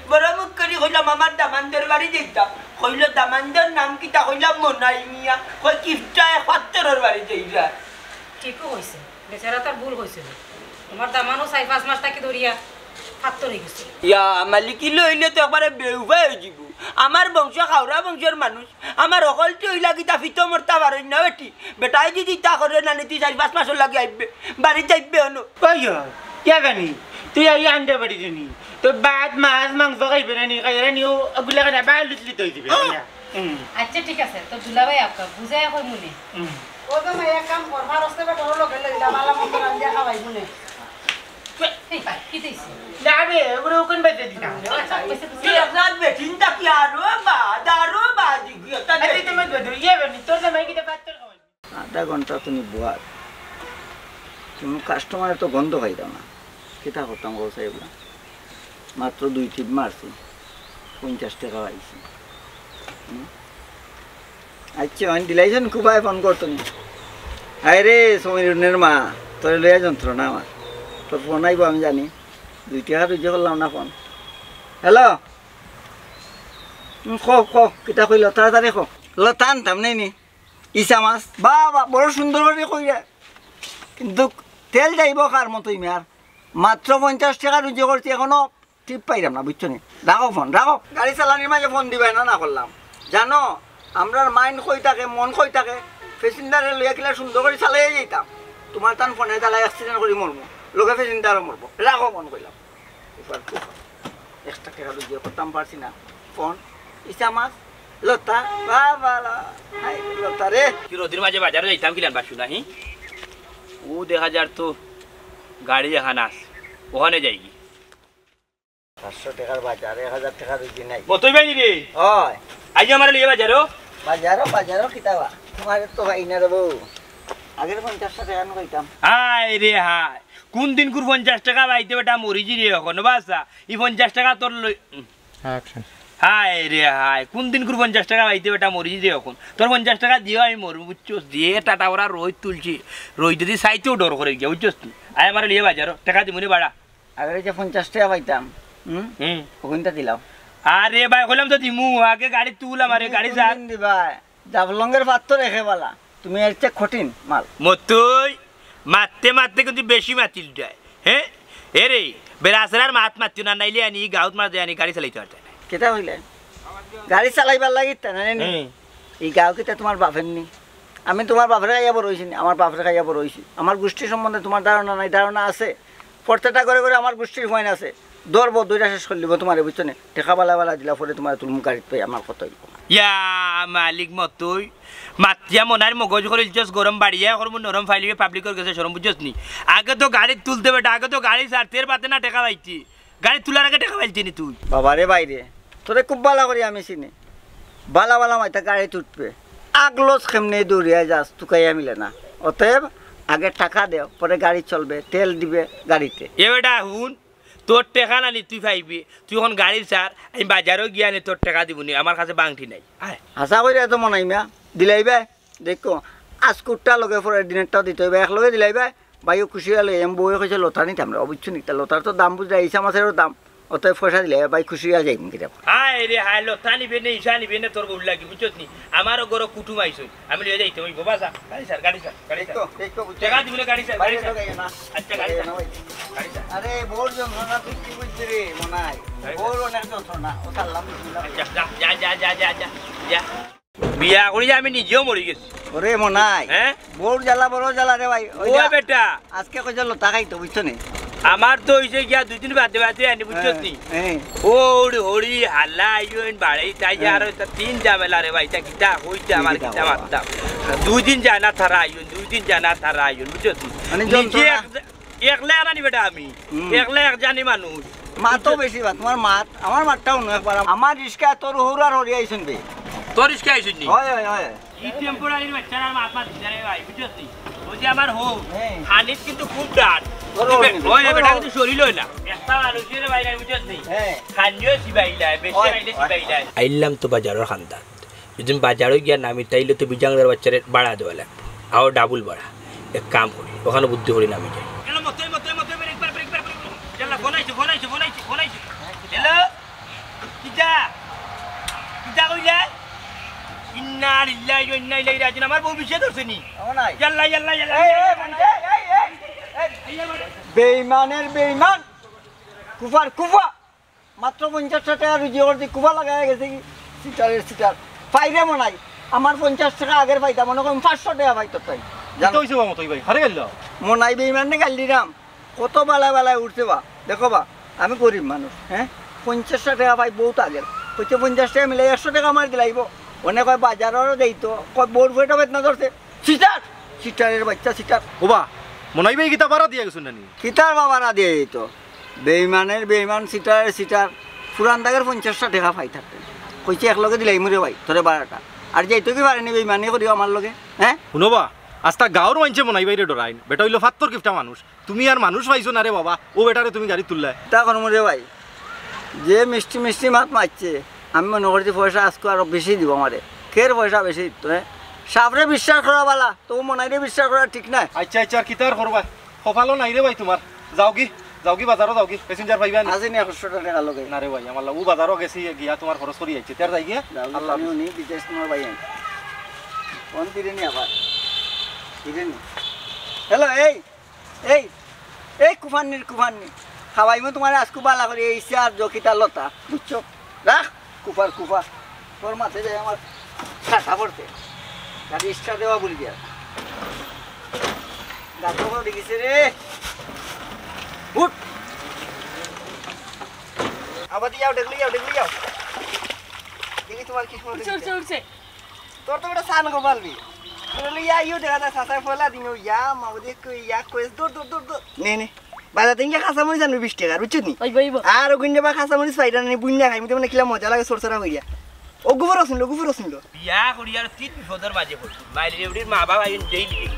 বড় মুখ করি কইলাম, "আমার দামান্দর বাড়ি যাইতাম।" কইলো, "দামান্দর নাম কিতা?" কইলাম, "মনাই মিয়া।" কই, "কিফটায় ভাত্তরর বাড়ি যাইরা।" ঠিকও কইছে, বেচারা তার ভুল কইছিল। তোমার দামানও চাইর পাঁচ মাস থাকি ধরিয়া ফাত্তর হয়ে গেছে। ইয়া, মালিকি লইলে তো একবারে বেউফা হয়ে যাব। আমার বংশ খাওরা বংশর মানুষ, আমার অকলটি হইলা কিতা ফিতো মরতা পারই না বেটি। বেটায় যদি তা করে না নি, তুই চাইর পাঁচ মাসর লাগি আইবে, বাড়িত যাইবে হনো। ওই, ওই, ইয়া গানি, তুই এই আন্ডা বাড়ি জানি, তো ভাত, মাছ, মাংস খাইবে না নি, খাইবে না নি, ও, ওগুলা খানা বালুচলি তো হয়ে দিবে, না? হুম। আচ্ছা, ঠিক আছে, তো দুলাভাই আপকা বুঝাইয়া কই মনে। হুম। ও তো ভাই, এক কাম কর, ফারস্তে বেটা হলো গেলে, ইলা বালা মন্দ রান্ধিয়া খাওয়াই মনে। এই, কি দিছে? না রে, ওগুলো ওখান বাইতে দিতাম। আচ্ছা, কইছে তো। তুই এক রাত বেটিন থাকি আরো বাদ, আরো বাদ, ইগুলো তা আরে, বেটিন। তুমি বেদু, ইয়ে বেনি, তোর জামাই কিতা পাত্তর খাওয়াই? আধা ঘন্টা তুমি বুয়ার। তুমি কাস্টমারে তো গন্ধ পাইতাম না। কিতা করতাম গো সাহেব না? মাত্র দুই টিপ মারছি, পঞ্চাশ টেকা পাইছি। হুম? আচ্ছা, আমি দিলাইছেন খুবাই ফোন করতো নি। হায় রে, সমীরনের মা, তোরে লইয়া যন্ত্রণা আমার। তোর ফোন আইবো আমি জানি। দুই টেকা রুজি করলাম না ফোন। হ্যালো? হুম, কও, কও, কিতা কইল? তাড়াতাড়ি কও। লতা আনতাম নাই নি? ইছা মাছ? বাহ, বাহ, বড় সুন্দর করি কইরা। কিন্তু তেল যাইবো কার মতো ইমার? মাত্র পঞ্চাশ টেকা রুজি করছি, এখনো টিপ পাইলাম না, বুঝছো নি? রাখো ফোন, রাখো। গাড়ি চালানির মাঝে ফোন দিবায় না, না করলাম। জানো, আমরার মাইন্ড কই থাকে, মন কই থাকে, প্যাসেঞ্জারে লইয়া কিলা সুন্দর করি চালাইয়া যাইতাম। তোমার তান ফোনে চালাই অ্যাক্সিডেন্ট করি মরমু, লগে প্যাসেঞ্জারও মরবো। রাখো ফোন কইলাম। Woofer, woofer. এক্সট্রা টেকা লইয়া করতাম পারছি না। ফোন, ইছা মাছ, লতা, বাবা লা, হাই লতা রে। কি রোদির মাঝে বাজারে যাইতাম কিলান বাসু নাহি? ও দেখা যার তো গাড়ি এখান আছে, ওখানে যাইগি। পাঁচশো টেকার বাজার, এক হাজার টেকা রুজি নাই। মতই ভাই রে? অয়। আইজ আমারে লইয়া বাজারো? বাজারো, বাজারো কিতা বা? তোমারে তো পাই না রে বউ। আগের পঞ্চাশটা টেকা আমি কইতাম। হায় রে হায়, কোন দিনকুর পঞ্চাশ টেকা পাইতে বেটা মরিজি রে এখন, বাসা। ই পঞ্চাশ টেকা তোর লই, উম। হ্যাঁ, action। হায় রে হায়, কোন দিনকুর পঞ্চাশ টেকা পাইতে বেটা মরিজি রে এখন। তোর পঞ্চাশ টেকা দিও আমি মরমু, বুঝছস? যে টাটা ওরা রইদ তুলছি, রইদ যদি চাইতেও ডর করে গিয়া, বুঝছস তুই? আয় আমারে লইয়া বাজারো, টেকা দিমুনি বাড়া। আগের যে পঞ্চাশ টেকা পাইতাম, হুম? হুম। ওখানটা দিলাম। আরে ভাই, কইলাম তো দিমু, আগে গাড়ি তুল আমারে, তুমি গাড়ি কোন যা। দিন দিবা? জাফলংয়ের পাত্তর একেবালা। তুমি এর চেয়ে কঠিন মাল। মতই, মাততে মাততে কিন্তু বেশি মাতিল যায়। হ্যাঁ? এ রে, বেড়াছেড়ার মাত মাতিও না, নাইলে আনি গাঁওত মার দেয় আনি গাড়ি চালাইতে পারতে না। কিতা কইলে? গাড়ি চালাইবার লাগি তা না নি? হুম। এই গাঁও কিতা তোমার বাপের নি? আমি তোমার বাপরে খাইয়া বড় হইছি নি? আমার বাপরে খাইয়া বড় হইছি। আমার গোষ্ঠী সম্বন্ধে তোমার ধারণা নাই, ধারণা আছে। প্রত্যেকটা ঘরে ঘরে আমার গোষ্ঠীর হুয়াইন আছে। ধরবো, দুইটা শেষ করে দিব তোমারে, বুঝছো নি? টেকা বালা বালা দিলা পরে তোমারে তুলমু গাড়িত পাই, আমার কথা হইব। ইয়া মালিক মতই, মাতিয়া মনার মগজ করিলছস গরম, বাড়িয়া করমু নরম, ফাইলিবে পাবলিকর গেছে শরম, বুঝছস নি? আগে তো গাড়ি তুলতে বেটা, আগে তো গাড়ি ছাড়তে এর বাদে না টেকা পাইতি। গাড়ি তুলার আগে টেকা পাইলতি নি তুই? বাবারে ভাইরে, তোরে খুব ভালা করি আমি চিনি। ভালা ভালা মাইতা গাড়িত উঠবে। আগলস কেমনে দৌড়িয়া যাস, তুকাইয়া মিলে না। অতএব আগে টেকা দেও, পরে গাড়ি চলবে, তেল দিবে গাড়িতে। এ বেটা হুন, তোর টেকা নানি তুই পাইবি, তুই অখন গাড়ি ছাড়, আমি বাজারো গিয়া আনি তোর টেকা দিবো নি, আমার কাছে বাংটি নাই। আয়। হাছা কইরা তো মনাই মিয়া, দিলাইবায়। দেখো, আজকুরটা লগে পরের দিনেরটাও দিতে অইবো, একলগে দিলাইবায়। ভাইও খুশি অইয়া লই, আমি বউয়ে কইছে লতা নিতাম রে, বুঝছো নি? তা লতার তো দাম বুঝরা, ইছা মাছেরও দাম, অতএব পয়সা দিলে ভাই খুশি অইয়া যাইমু কিতা। হায় রে হায়, লতা নিবে নে, ইছা নিবে নে, তোর বউর লাগি, বুঝছস নি? আমারও ঘরো কুটুম আইছইন, আমি লইয়া যাইতে অইবো, বাবা, গাড়ি ছাড়, গাড়ি ছাড়, গাড়ি ছাড়। দেখো, দেখো, বুঝছো? টেকা দিবো না, গাড়ি ছাড়, গাড়ি ছাড়। আচ্ছা, গাড়ি ছাড়। গাড়ি ছাড়। আরে, বউর যন্ত্রণা তুই কি বুঝবি রে, মনাই? গাড়ি ছাড়। বউর অনেক যন্ত্রণা, ও সারলাম, বিসমিল্লাহ। আচ্ছা, যা, যা, যা। বিয়া করি আমি নিজেও মরি গেছি। ওরে মনাই, হ্যাঁ? বউর জ্বালা বড় জ্বালা রে ভাই। ওই ও যা, বেটা। আজকে কইছে লতা খাইতো, বুঝছো নি? আমার তো অইছে গিয়া দুই দিন বাদে বাদে আনি, বুঝছো নি? হ্যাঁ। ও হরি হরি হাল্লা আইন বাড়ি তাই যে হ্যাঁ। আর ওটা তিন ঝামেলা রে ভাই, তা কিতা কইছে আমার কিতা কিতা বাবা? মারতাম। দুই দিন যায় না তারা আইন, দুই দিন যায় না তারা আইন, বুঝছো নি? মানে নিজে যন্ত্রণা। এক একলা আনানি বেটা আমি। হুম। একলা এক জানি মানুষ। মাতও বেশি বা, তোমার মাত, আমার মাতটাও নয় একবার। আমার রিস্কা তোর হুরার হরি আইছইন বে। তোর রিস্কা আইছইন নি? হয়, হয়, হয়। ই টেম্পোরারির বাচ্চারা আর মাত মাতিস না রে ভাই, বুঝছস নি? ওই যে আমার হো, হ্যাঁ। খানিত কিন্তু খুব ডাট। তোর ওই বে-, হরি, ওই তোর বেটা হরি। কিন্তু শরীর হয় না। একটা মানুষের ভাই নাই, বুঝছস নি? হ্যাঁ। খানিও সিবাইলায়, বেশি হয়, খাইলে হয়। সিবাইলায়। আইলাম তো বাজারর খান্দাত। যদি বাজারো গিয়া নামি, তাইলে তো বিজাংদার বাচ্চারে ভাড়া দেওয়া লাগবো, আরো ডাবল ভাড়া। এক কাম করি, অখানো বুদ্ধি করি নামি যাই। হ্যালো, মতই, মতই, মতই, break, break, break, break, break. ইয়াল্লা, ফোন আইছে, ফোন আইছে, ফোন আইছে, ফোন আইছে। হ্যালো? কিতা? কিতা কইলে? ইন্না লিল্লাহি ওয়া ইন্না ইলাইহি রাজিউন। আমার বউ বিষে ধরছে নি? ও নাই। ইয়াল্লা, ইয়াল্লা, ইয়াল্লা। এই, এই, এই, এই, এই, এই। এই, এই, এই। বেইমানের বেইমান। কুফার কুফা। মাত্র পঞ্চাশ টেকা রুজি করছি, কুবা লাগাই গেছে কি? সিটারের সিটার। পাইরে মনাই, আমার পঞ্চাশ টেকা আগের পাইতাম, মনে করেন পাঁচশো টেকা পাইতো তাই। জানো? কিতা অইছে বা মতই ভাই? হারে গেল? মনাই বেইমানে গাল দিলাম, কত বালায় বালায় উঠছে বা। দেখো বা, আমি গরিব মানুষ, হ্যাঁ? পঞ্চাশ টেকা পাই বহুত আগের। কইছে পঞ্চাশ টেকা মিলে একশো টেকা আমার দিলাইবো। অনে কয় বাজারও দেইতো, কয় বউর পেটো বেদনা ধরছে। সিটার! সিটারের বাচ্চা সিটার। ওবা, মনাই ভাই কিতা বাড়া দিয়া গেছইন নানি? কিতার বা বাড়া দিয়া যাইতো? বেইমানের বেইমান, সিটারের সিটার। পুরান দাগের পঞ্চাশটা টেকা পাই থাকতে। কইছে, "এক লগে দিলাইমু রে ভাই, তোরে বারোটা।" আর যাইতো কি পারেনি বেইমানি করিও আমার লগে, হ্যাঁ? হুনো বা, আস্তা গাঁওর মাইনষে মনাই ভাইরে ডরাইন। বেটা অইলো ফাত্তর কিফটা মানুষ। তুমি আর মানুষ পাইছো না রে বাবা, অউ বেটারে তুমি গাড়িত তুললায়। তা করমু রে ভাই, যে মিষ্টি মিষ্টি মাত মাতছে, আমি মনে করছি পয়সা আজকে আরো বেশি দিবো আমারে। কের পয়সা বেশি দিতো, হ্যাঁ? সাবরে বিশ্বাস করা বালা, তবু মনাইরে বিশ্বাস করা ঠিক নায়। আচ্ছা, আচ্ছা, আর কিতা আর করবায়? কপালো নাই রে ভাই তুমার। যাওগি, যাওগি বাজারো যাওগি, passenger পাইবায় নি? আছে নি একশো টেকা লগে? না রে ভাই, আমার লাগবো, বাজারো গেছি গিয়া তুমার খরচ করি আইছি। তে আর যাই গিয়া? যাওগি, আল্লাহ আমি হাফেজ। উনি বিদেশ তুমার ভাই আইন। কোন ফিরে নি আবার? ফিরে নি। হ্যালো, এই, এই, এই কুফান্নির কুফান্নি। খাওয়াইমু তুমারে আজকু বালা করি, এই চার জকিতা লতা, বুঝছো? রাখ, কুফার কুফা। তোর মাঝে যাই আমার কাটা পড়তে। গাড়ি start দেওয়া ভুলি গিয়া। গাছ পড়ে গেছে রে। উঠ। আবার যাও, দেখলি যাও, দেখলি যাও। দেখি তুমার কি সময় উঠছে, উঠছে, উঠছে। তোর তো বেটা সান গোপাল বি। তোর লইয়া আইও দেখা যায়, চাচায় ফলা দিন, ও ইয়া, মা, ওদের কই, ইয়া, কই, দৌড়, দৌড়, দৌড়, দৌড়। নে, নে। বাজার থেকে কাঁচামরিচ আনবি বিশ টেকার, বুঝছো নি? ওই, ওই, ওই। আর ওগুন বা কাঁচামরিচ পাইরা নি, বুইন্না খাইমু, তেমন কিলা মজা লাগে, সরসরা করিয়া। ও গোবর আছিল, গোবর আছিল। বিয়া করি আর তিন বিপদর মাঝে পড়ছি। মাইলে এউরির মা বাবা আইন দেই লিগে।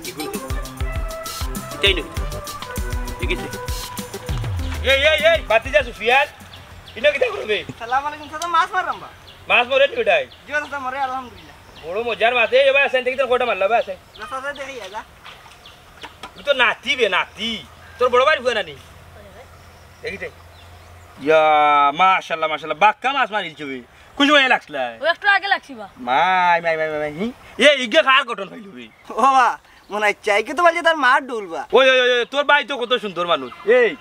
এগুন তো। এটাই নই। দেখিস নি? এই, এই, এই, ভাতিজা সুফিয়ান। ইনো কিতা করবে? সালাম আলাইকুম, চাচা, মাছ মারলাম বা। মাছ মরে নি বেটাই? জি, চাচা, মরে, আলহামদুলিল্লাহ। বড় মজার মাছ। এই, এবার আছেন, দেখি তো কয়টা মারলা, বা আছেন। না, চাচা, দেখি, যা। তুই তো নাতি বে, নাতি। তোর বড় ভাইর ফুয়া নানি? দেখি দে। ইয়া, মাশাআল্লাহ, মাশাআল্লাহ। বাক্কা মাছ মারিলছো বে। কোন সময় লাগছিল? ও একটু আগে লাগছি বা। মাই, মাই, মাই, মাই, মাই, হি? এ, ইগে কার গঠন হইল বে? ও বা, মনে হচ্ছে, ইগে তো বলছে তার মার ডুল বা। ওই, ওই, ওই, ওই, তোর ভাই তো কত সুন্দর মানুষ। এই,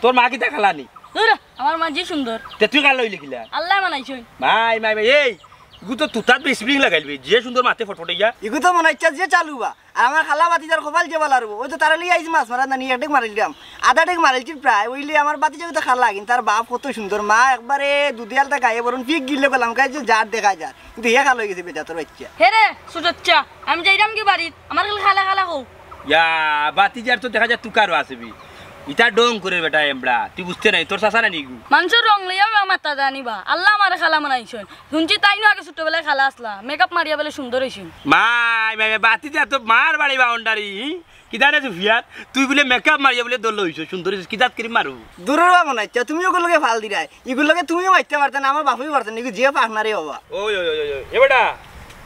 তোর মা কিতা কালা নি? ধুর, আমার মা যে সুন্দর। তে তুই কালা হইলে কিলা? আল্লাহ বানাইছইন। মাই, মাই, মাই, এই, ইগু তো তুতাত বেশি বিং লাগাইল বে। যে সুন্দর মাতে ফটফটাইয়া। ইগু তো মনে হচ্ছে যে চালু বা। আর আমার খালা ভাতিজার কপাল যে বালা রবো, ওই তো তারে লইয়া আইছি মাছ মারাত নানি, এক ডেক মারিলাম, আধা ডেক মারিলছি প্রায়, ওইলে আমার ভাতিজা তো খালা, কিন্তু তার বাপ কত সুন্দর, মা একবারে দুধে আলতা গায়ে বরণ পিক গিলে গেলাম, গায়ে যে জাত দেখা যায়, কিন্তু হে খালা হয়ে গেছে বেজাতর বাচ্চা। হে রে, সুটচ্চা, আমি যাইরাম কি বাড়িত, আমার খালি খালা খালা কও। ইয়া, ভাতিজার তো দেখা যায় তুকারও আছে বি। ইতা ঢং করের বেটা এমবড়া, তুই বুঝতে নাই, তোর চাচা না নিগু। মানষর রং লইয়া বা মাথা জানিবা, আল্লায় আমারে কালা বানাইছইন। হুনছি তাইনও আগে ছোটবেলায় কালা আছলা, মেকআপ মারিয়া বলে সুন্দর অইছইন। মাই, মাই, মাই, বাতি যা তো মার বাড়ি বাউন্ডারি। কিতা রে সুফিয়ান, তুই বুলে মেকআপ মারিয়া বুলে দল অইছস, সুন্দর অইছস, কিতাত ক্রিম মারু? দুরর বা মনাইচ্ছা, তুমি ওগুর লগে ফাল দিরায়, ইগুর লগে তুমিও মারতে পারতে না, আমার বাপেও পারতে না, ইগু যে পাক না রে বাবা। ওই, ওই, ওই, ওই, ওই, এ বেটা,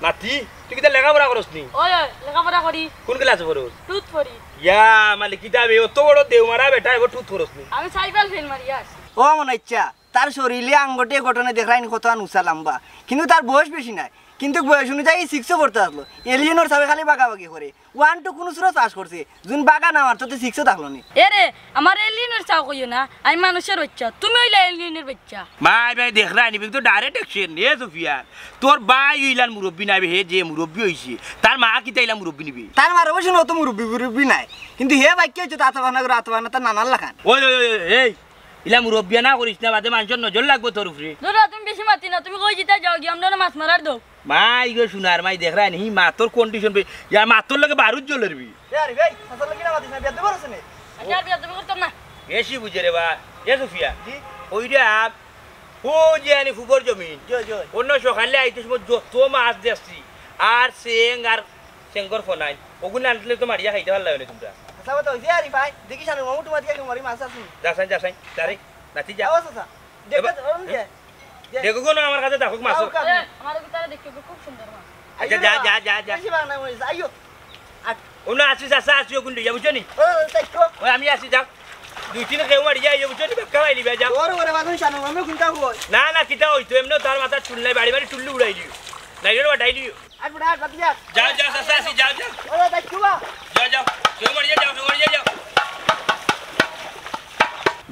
নাতি, তুই কিতা লেখাপড়া করস নি? ওই, ওই, লেখাপড়া করি। কোন ক্লাসে পড়স? টুত পড়ি। ইয়া, মালিক, কিতা বে, অত বড় দেওমারা বেটা, এগো টুত পড়স নি? আমি সাইকেল ফেল মারিয়া আছি। ও মনাইচ্ছা, তার শরীরে আঙ্গটে গঠনে দেখরায়নি কতখান উচা লাম্বা, কিন্তু তার বয়স বেশি নায়। কিন্তু বয়স অনুযায়ী সিক্সও পড়তে আসলো, এলিয়েনর সাবে খালি বাগাবাগি করে। ওয়ান টু কুনু সুরত পাস করছে, জুন বাগা না মারতো তো সিক্সও থাকলো নি। এ রে, আমার এলিয়েনর চাও কইও না, আমি মানুষর বাইচ্চা, তুমি অইলা এলিয়েনর বাইচ্চা। মাই, মাই, দেখরায়নি, বিগ তো ডাইরেক্ট অ্যাকশন, এ সুফিয়ান। তোর বাই ইলান মুরব্বি নায় বে, হে যে মুরব্বি অইছে, তার মা কিতা ইলা মুরব্বি নিবে? তার মার অবশ্য অত মুরব্বি মুরব্বি নায়, কিন্তু হে বাইক্কা অইছে, তা তো বানা করে, আত বানা তার নানার লাখান। ওই, ওই, ওই, ওই, এই, ইলা মুরব্বিয়ানা করিস না, বাদে মানষর নজর লাগবো তোর উপরে। দুরো, তুমি বেশি মাতি না, তুমি কই যিতা যাও গিয়া, আমরা মাছ মারার দেও। মাই গো, সোনার মাই, দেখরায়নি, হি মাতর কন্ডিশন বে, ইয়ার মাতর লগে বারুদ জ্বলের বে। এ আরে ভাই, হাসান লাগি না মাতিস না, বিয়াদবি করছ নি? আচ্ছা, আর বিয়াদবি করতাম না। বেশি বুঝে রে বা। এ সুফিয়া। জি। ওই রে আপ, ও যে আনি ফুবর জমিন। জয়, জয়। অন্য সকালে আইতে সময় যত মাছ দেখছি, আর চেং আর চেংর ফনাইল, ওগুন আনলে তো মারিয়া খাইতে পারলা অনে তুমরা। হাছা কথা অইছে আরে ভাই, দেখি শানু মামু তোমার দিকে মারি মাছ আছে নি? যা সাইন, যা সাইন, যা রে, নাতি যা। আওয়াজ আছে। দেখো, দেখো গো না আমার কাছে দেখো মাছ। আও, কাকু। এ, আমার ভিতরে দেখো খুব সুন্দর মাছ। আচ্ছা, যা, যা, যা, যা। বেশি বাংলা মনে হইছে। আইও। আর অন্য আছি, চাচা আছি, ওগুন লইয়া, বুঝছো নি? ও, দেখো। ওই আমি আছি, যাও। দুই তিন কেউ মারি যাই, বুঝছো নি? বেক্কা পাইলি বে, যাও। ওর ওরে বাদন শানু মামু কোনটা কই? না, না, কিতা অইতো, এমনে তার মাথার চুল নাই, বাড়ি বাড়ি টুল্লু উড়াই দিও। নাই রে, বাটাই দিও। আর বড় আর বাদ দিয়া। যাও, যাও, চাচা আছি, যাও, যাও। ওরে, দেখো বা। যাও, যাও। কেউ মারি যাও, কেউ মারি যাও।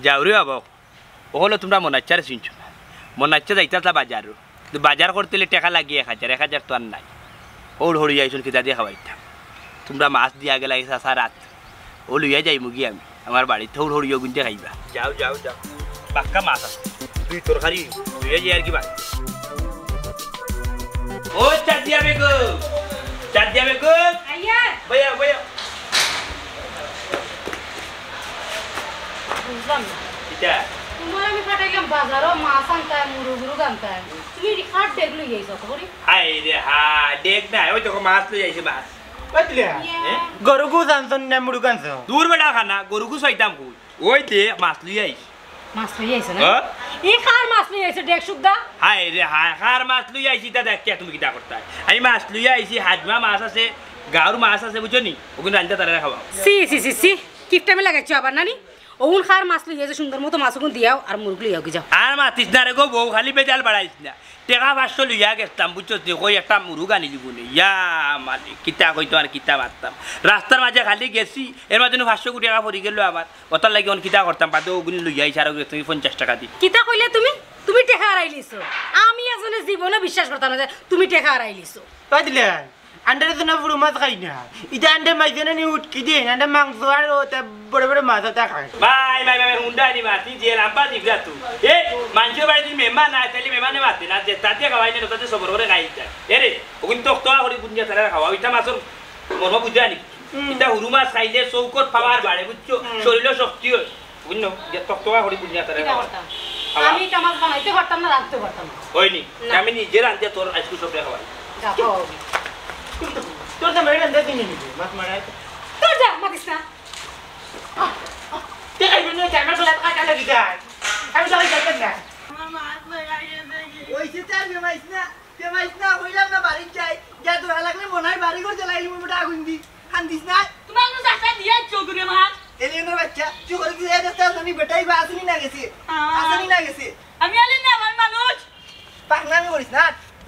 যাও রে বাবা। অকল তুমরা মনাইচ্ছারে চিনছো না। মনাইচ্ছা যাইতা আসলা বাজারো। কিন্তু বাজার করতে অইলে টেকা লাগে এক হাজার, এক হাজার তো আর নাই। হৌড় হৌড়ি আইছইন কিতা দিয়া খাওয়াইতাম। তুমরা মাছ দিয়া গেলায় চাচা রাত। অউ লইয়া যাইমুগি আমি। আমার বাড়িত হৌড় হৌড়ি অগুইন্তে খাইবা। যাও, যাও, যাও। বাক্কা মাছ আছে। দুই তরকারি লইয়া যাই আর কি বাড়ি। ও চাঁদিয়া বেগম। চাঁদিয়া বেগম। আইয়া। বইয়া, বইয়া। বুঝলাম না। কিতা? তুমারে আমি পাঠাইলাম বাজারো মাছ আনতায়, মুরগ-উরগ আনতায়। তুমি এডি কার ডেগ লইয়া আইছো অত করি? হায় রে হায়, ডেগ নায়, ওই দেখো মাছ লইয়া আইছি, মাছ। ওই তুলে। ইয়ে। এ? গরু-গুছ আনছো না মুরগ আনছো? দুর বেটা কানা, গরু-গুছ পাইতাম কই? ওই দে, মাছ লইয়া আইছি। মাছ লইয়া আইছো না? হ্যাঁ? ই কার মাছ লইয়া আইছো, ডেগ শুদ্ধা? হায় রে হায়, কার মাছ লইয়া আইছি, ইতা দেখিয়া তুমি কিতা করতায়? আমি মাছ লইয়া আইছি, হাজমা মাছ আছে, গাউর মাছ আছে, বুঝছো নি? অগুন রান্ধিয়া তারারে খাওয়াও। ছি, ছি, ছি, ছি। কিপটামি লাগাইছো আবার, নানি? অগুন কার মাছ লইয়া আইছো, সুন্দর মতো মাছ অগুন দিয়াও, আর মুরগ লইয়াও গি যাও। আর মাতিস না রে গো বউ, খালি বেজাল বাড়াইস না। টেকা পাঁচশো লইয়া গেছলাম, বুঝছস নি? কই একটা মুরগ আনি দিবো নে। ইয়া মালিক, কিতা কইতাম আর কিতা মাততাম। রাস্তার মাঝে খালি গেছি, এর মাঝে নু পাঁচশো কুড়ি টেকা পড়ি গেল আমার। অতার লাগি অখন কিতা করতাম, বাদে অগুন লইয়া আইছি, আরো তুমি পঞ্চাশ টেকা দি। কিতা কইলে তুমি? তুমি টেকা হারাইলিছো। আমি এজনে জীবনে বিশ্বাস করতাম না যে তুমি টেকা হারাইলিছো। তাই দিলে? আন্ডারে তো না বুড়ো মাছ খাই না। ইতা আন্ডা মাইছে না নি উটকি দিয়ে, আন্ডা মাংস আর ওতা বড় বড় মাছ ওতা খায়। ভাই, ভাই, ভাই, ভাই, হুন্ডা আনি মাতি যে লাম্বা দিবরা তুই। এ, মানষর বাড়িত যদি মেহমান আয়, তাইলে মেহমানে মাতে না, যে তাতে খাওয়াই না, তাতে সবর করে খাই যায়। এ রে, অগুন তক্তকা করি বুনিয়া তারারে খাওয়া, ইতা মাছর মর্ম বুঝা নি? হুম। ইতা হুরু মাছ খাইলে চউখর পাওয়ার বাড়ে, বুঝছো? হুম। শরীরও শক্তি অয়। বুঝছো? যে তক্তকা করি বুনিয়া তারারে কিতা খাওয়া। করতাম? খাওয়া। আমি ইতা মাছ বানাইতে পারতাম না, রাঁধতে পারতাম না। অয় নি? না। আমি নিজে রান্ধিয়া তোর আইজকু সবরে খাওয়াই। যা, খাওয়াও। তোর তো মেয়ে রান্ধে দিন নিবি, মাছ মারাই। তোর যা, মাতিস না। তুই খাইবি না, আমার গলাত কাটা লাগি যায়। আমি তো খাইতাম না। আমার মাছ লাগাই গেছে কি? ওই সে চার বেমাইস না, বেমাইস না, হইলাম না বাড়িত যাই। যা তো লাগলে মনে হয় বাড়ি ঘর জ্বালাইলি, মুখটা আগুন দি। কান্দিস না। তোমার মতো চাচা দিয়া চোখরে মার। এলিয়েনর বাচ্চা, তুই করে দিয়ে যাস, তার জন্য বেটাই বা আসেনি না গেছে? আহ। আসেনি না গেছে? আমি আলি না, আমার মানুষ। পাকনামি করিস না।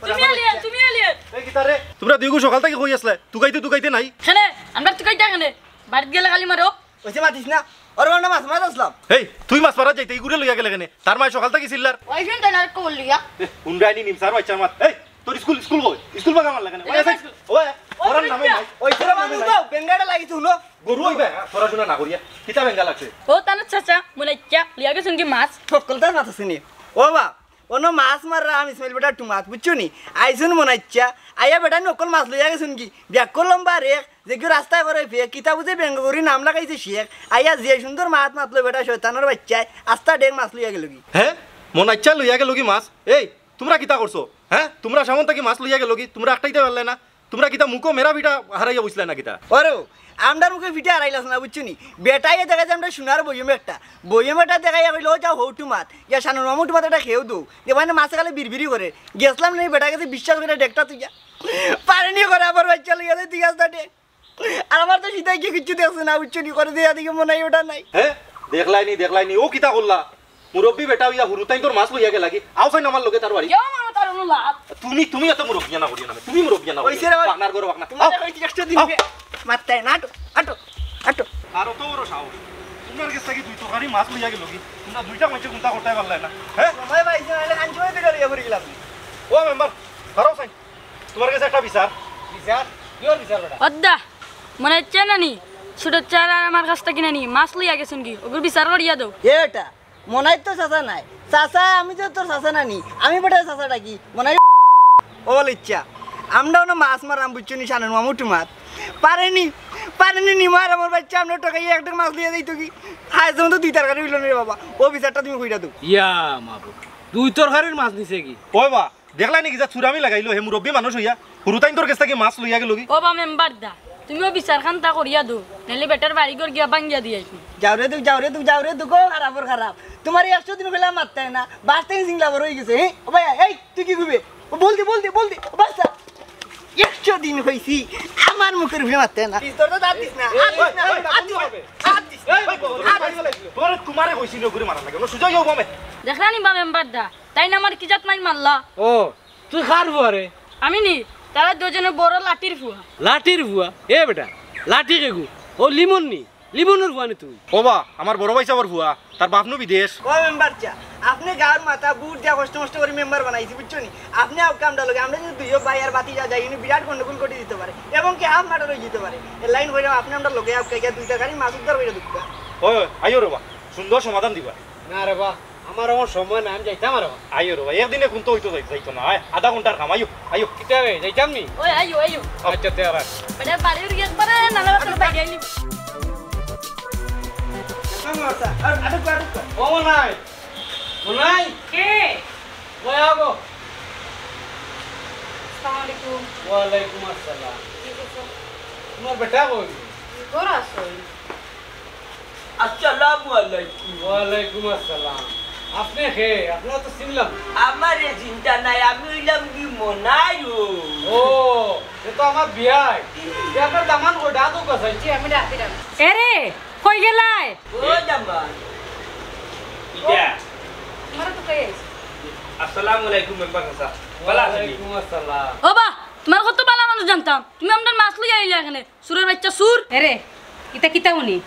তুমি আলি, তুমি আলি। এই কিতা রে? তুমরা দুইগু সকাল থাকি কই আছলায়? তুকাইতে তুকাইতে নাই। কেনে? আমরা তুকাইতা কেনে? বাড়িত গেলে খালি মারো। ওইসে মাতিস না। ওর বান্ডা মাছ মারা আসলাম। এই, তুই মাছ মারা যাইতে ইগুরে লইয়া গেলে কেনে? তার মায় সকাল থাকি চিল্লার। ওই শুন তো না কল লইয়া। এ, হুন্ডা আনি নিম স্যার, বাচ্চার মাত। এই, তোর স্কুল, স্কুল কই? স্কুল বাগা মারলা কেনে? ওই, ওই, ওই, ওই, ওরার নামে নাই। ওই তোরা মানুষ তো বেঙ্গাটা লাগিছে হুনো। গরু ওই বে, পড়াশোনা না করিয়া। কিতা বেঙ্গা লাগছে? ও তানো চাচা, মনে ইচ্ছা, লিয়া গেছুন কি মাছ? সকলটার মাছ আছে নি? ও বা, অনো মাছ মাররাম ইসমাইল বেটার টুমাত, বুঝছো নি? আইছইন মনাইচ্ছা, আইয়া বেটাইন অকল মাছ লইয়া গেছইন গি। বেকল লম্বা রেখ, যেগিও রাস্তায় করে ফেক, কিতা বুঝে বেঙ্গল করি নাম লাগাইছে শেখ। আইয়া যে সুন্দর মাত মাতলো বেটা শয়তানর বাইচ্চায়, আস্তা ডেগ মাছ লইয়া গেলো গি। হে? মনাইচ্ছা লইয়া গেলো গি মাছ? এই, তুমরা কিতা করছো? হে? তুমরা সামন থাকি মাছ লইয়া গেলো গি? তুমরা আটকাইতায় পারলায় না? তুমরা কিতা মুখো মেরা পিঠা হারাইয়া বইছলায় না কিতা? অরে, আমরার মুখো পিঠা হারাইলাম না, বুঝছো নি? বেটাইয়ে দেখাইছে আমরার সোনার বয়ম একটা। বয়ম একটা দেখাইয়া কইলো, "ও যাও হউ টুমাত, ইয়া শানুর মামুর টুমাত একটা খেউ দেও।" দেখবায় না মাছে খালি বিড়বিড়ি করে। গেছলাম নি বেটার গেছে বিশ্বাস করি ডেগটা থইয়া। পারেনি করে আবার বাইচ্চা লইয়া যায়, ঠিক আছে ডেগ। আর আমার তো সিধাই গিয়া কিচ্ছু দেখছে না, বুঝছো নি? করে দিয়া দেখি মনে হয় ওটা নাই। হে? দেখলায়নি, দেখলায়নি, অউ কিতা করলা? মুরব্বি বেটা অইয়া হুরুতাইন্তর মাছ লইয়া গেলা গি। আও চাইন আমার লগে তার বাড়ি। ইয়ো, মানো তার অনুলাপ। তুমি, তুমি এত মুরব্বিয়ানা করিও না, তুমি মুরব্বিয়ানা করিও অইছে রে না। ভাই। বাগনার ঘরো বাগনা। তুমারে আও। কইছি একশো দিন আও। গে। মাত্তায় না, আটো, আটো, আটো। আর অত বড় সাহস। তুমার গেছ থাকি দুই তরকারি মাছ লইয়া গেলো গি। তুমরা দুইটা মাইনষে কুন্তা করতায় পারলায় না। হে? সময় পাইছে না, নাইলে কাঞ্চি ভাই দুইটা লইয়া পড়ি গেলাম। ও মেম্বার, দাঁড়াও চাইন। তুমার গেছে একটা বিচার। বিচার? কিওর বিচার বেটা? অদ্দা, মনাইচ্ছা নানি, ছুটোর চার আর আমার গেছ থাকি নানি, মাছ লইয়া গেছইন গি, অগুর বিচার করিয়া দেও। এ বেটা, মনাইর তো চাচা নাই। চাচা, আমি যে তোর চাচা নানি, আমি বেটা চাচা ডাকি, মনাই। ও লিচ্ছা, আমরা অনো মাছ মাররাম, বুঝছো নি, শানুর মামুর টুমাত। পারেনি, পারেনি, নিমার আমার বাইচ্চা, আমরা ঠকাইয়া একটা মাছ লইয়া যাইতো গি। হায়, যেমন তো দুই তরকারি অইলো না রে বাবা, অউ বিচারটা তুমি কইরা দেও। ইয়া মাবুদ, দুই তরকারির মাছ নিছে গি? ওই বা, দেখলায়নি কিতা চুরামি লাগাইলো, হে মুরব্বি মানুষ অইয়া, হুরুতাইন্তর গেছ থাকি মাছ লইয়া গেলো গি। ও বা মেম্বার দা, তুমিও বিচার খানতা করিয়া দেও, নাইলে বেটার বাড়ি ঘর গিয়া ভাঙ্গিয়া দিয়া আইছি। যাও রে দুখ, যাও রে দুখ, যাও রে দুখ, ও খারাপর খারাপ। তুমারে একশো দিন কইলাম মাততায় না, বাঁশ থাকি জিংলা বড় অইগেছে, হে? ও ভাই, এই, তুই কি কইবে? ও বল দি, বল দি, বল দি, ও বাচ্চা। একশো দিন কইছি, আমার মুখর উপরে মাততায় না। পিস্তল তো দাঁত দিস না, হাত দিস না, হাত দিস না, হাত দিস না। এই, এই, এই, এই, এই, এই, তুমারে কইছি নি অগুরে মারার লাগি, অনো সুজা অইও বামে। দেখলায়নি বা মেম্বার দা, তাইন আমার কি জাত মাইর মারলা? ও, তুই কার ফুয়া রে? আমি নি, তারা দুইজনে বড় লাঠির ফুয়া। লাঠির ফুয়া? এ বেটা, লাঠি কেগু? ও লিমন নি? লিমনর ফুয়া নি তুই? ও বা, আমার বড় ভাইসাবর ফুয়া, তার বাপ নু বিদেশ। ও মেম্বার চা, আপনে গাউর মাথা ভোট দিয়া কষ্ট মষ্ট করি মেম্বার বানাইছি, বুঝছো নি? আপনে আউক্কা আমরার লগে, আমরা যদি দুইও ভাই আর ভাতিজা যাই, ইনো বিরাট গন্ডগোল ঘটি দিতো পারে, এমনকি হাফ মার্ডার অই দিতো পারে। এর লাগি কইরাম, আপনে আমরার লগে আউক্কা গিয়া দুই তরকারি মাছ উদ্ধার করিয়া দেউক্কা। ওই, ওই, আইও রে বা, সুন্দর সমাধান দিবা। না রে বা, আমার অখন সময় নাই, আমি যাইতাম আর বা। আইও রে বা, একদিনে কুন্তা অইতো যাই-, যাইতো না, আয়, আধা ঘন্টার কাম, আইও, আইও। কিতা রে, যাইতাম নি? ওই, আইও, আইও। আচ্ছা, তে আর আয়। বেটা, বাড়ির গেট পারে, নালে বাড়ির বাইরে আইলি। ও মনাই, মনাই। কে? ওই আগো। আসসালামু আলাইকুম। ওয়ালাইকুম আসসালাম। কি করছো? তুমার বেটা কই? ঘর আছে। আসসালামু আলাইকুম। ওয়ালাইকুম আসসালাম। আপনে কে? আপনারে তো চিনলাম না। আমারে চিনতা নায়, আমি অইলাম গি মনাই ও। ও, এ তো আমার বিয়াই। এ আপনার দামান কই? ডাক দেউক্কা চাই। জি, আমি ডাক দিলাম। এরে, কই গেলায়? ও দামান। ইটা। তুমারে তো কই আইছি। আসসালামু আলাইকুম মেম্বার চাচা। ভালা আছইন নি? ওয়ালাইকুম আসসালাম। ও বা, তুমারে কত ভালা মানুষ জানতাম। তুমি আমরার মাছ লইয়া আইলা কেনে? চুরর বাইচ্চা চুর। এরে, ইতা কিতা হুনি?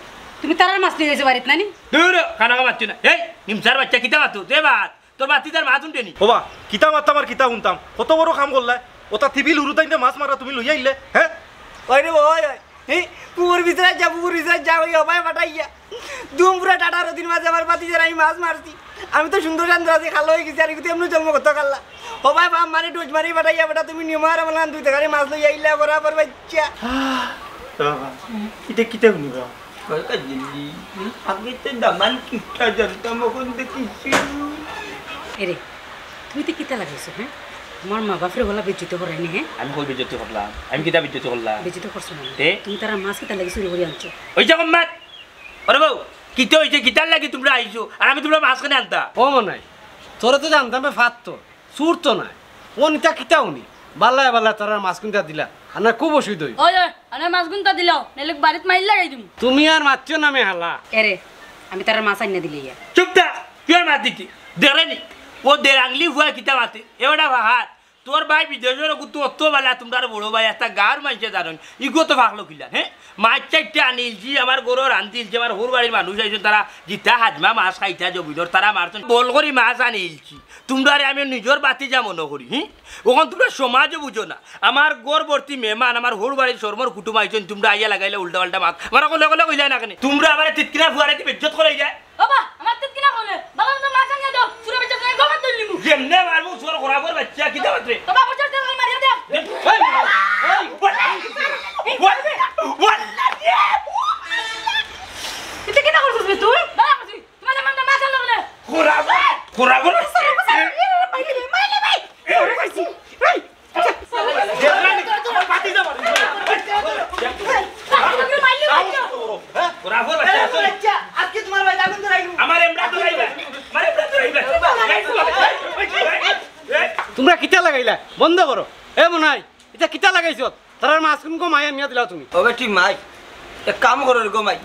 তুমি তারার মাছ লইয়া আইছো বাড়িত নানি? দূর, কানা মাতছ না। এই, নিমসার বাইচ্চা কিতা মাতো? দে ভাত। তোর ভাতিজার মাত হুনতে নি? ওবা, কিতা মাততাম আর কিতা হুনতাম? কত বড় কাম করলায়? ওটা টিভিল হুরুতাইন্তে মাছ মাররা তুমি লইয়া আইলে, হে? ওই রে, ওই, ওই। হি, পুকুর ভিতরে যা, পুকুর ভিতরে যা, ওই হবায় ফাটাইয়া। দুম পুরা টাটার দিন মাঝে আমার ভাতিজার আমি মাছ মারছি। আমি তো সুন্দর শান্ত আছি, খালা অই গেছি, আর কিন্তু এমনি জন্ম করতে খালা। হবায় বাপ মারে ডোজ মারি ফাটাইয়া, বেটা তুমি নিমার আমার দুই তরকারি মাছ লইয়া আইলা, বরাবর বাইচ্চা। বাবা, ইটা কিতা হুনি বাবা? কয় কাজিলি, আমি তো দামান কিপটা জানতাম, অখন দেখিছি। এরে, তুমি তো কিতা লাগাইছো, হে? তুমার মা বাপরে হলা বেইজ্জতি করাইনি, হে? আমি কই বেইজ্জতি করলাম? আমি কিতা বেইজ্জতি করলাম? বেইজ্জতি করছো না। তে? তুমি তারার মাছ কিতা লাগি চুরি করি আনছো? ওই যে মাত! ওরে বউ, কিতা অইছে? কিতার লাগি তুমরা আইছো? আর আমি তুমরার মাছ কেনে আনতাম? ও মনাই, তোরে তো জানতাম বে ফাত্তর। চুর তো নায়। অউ ইতা কিতা হুনি? বালায় বালায় তারার মাছ কুন্তা দিলা। আনার খুব অসুবিধা অইবো। ওই, ওই, আনার মাছ কুন্তা দিলাও, নাইলে বাড়িত মাইর লাগাই দিমু। তুমি আর মাতিও না মে হালা। এরে, আমি তারার মাছ আইনা দিলে ইয়া। চুপ থাক, তুই আর মাত দিতি। দেরে নি, ও দের আংলি ফুয়া কিতা মাতে। এ বেটা ফাহাদ, তোর ভাই বিদেশর কুতু অত বালা, তুমরার বড় ভাই, একটা গাঁওর মানষে জানইন। ইগু তো ফাকলো কিলা, হে? মাছ চাইরটা আনিলছি, আমার ঘরো রান্ধিলছি, আমার হউর বাড়ির মানুষ আইছইন, তারা জিতা হাজমা মাছ খাইতা জমিনর, তারা মারছইন। বল করি মাছ আনিলছি। তুমরারে আমি নিজর ভাতিজা মনো করি, হি? অখন তুমরা সমাজও বুঝো না। আমার ঘর ভর্তি মেহমান, আমার হউর বাড়ির শরমর কুটুম আইছইন, তুমরা আইয়া লাগাইলা উল্টা পাল্টা মাত। আমার কলে কলে কইলায় না কেনে? তুমরা আমারে তিতকিনা ফুয়ারে দি বেইজ্জত করাইলায়। ও বা, আমার তিতকিনা কলে, বালা মতো মাছ আনিয়া দেও, চুরর বাইচ্চা চুরর কবার তুই নিমু? যেমনে মারমু, চোর খরাফর বাচ্চা, কিতা বাতরে? তোমার বছর তো মারিয়া দে। এই, এই, ওয়াল্লা, ওয়াল্লা, ওয়াল্লা, এটা কিতা করছিস বে তুই? দাঁড়া, করছি। তোমার জামাই তো মাছ আনলো বলে। খরাফর, খরাফর বাচ্চা। মাইলে, মাইলে, মাইলে। আমার ভাতিজা মারে। খরাফর বাচ্চা, আজকে তোমার ভাই আগুন ধরাইবো। আমার এমরা ধরাইবা, আমার এমরা ধরাইবা। তুমরা কিতা লাগাইলা? বন্ধ করো। এ মনাই, ইতা কিতা লাগাইছো? তারার মাছগুন গো মাই আনিয়া দিলাও তুমি। ও বেটি মাই, এক কাম করো রে গো মাই,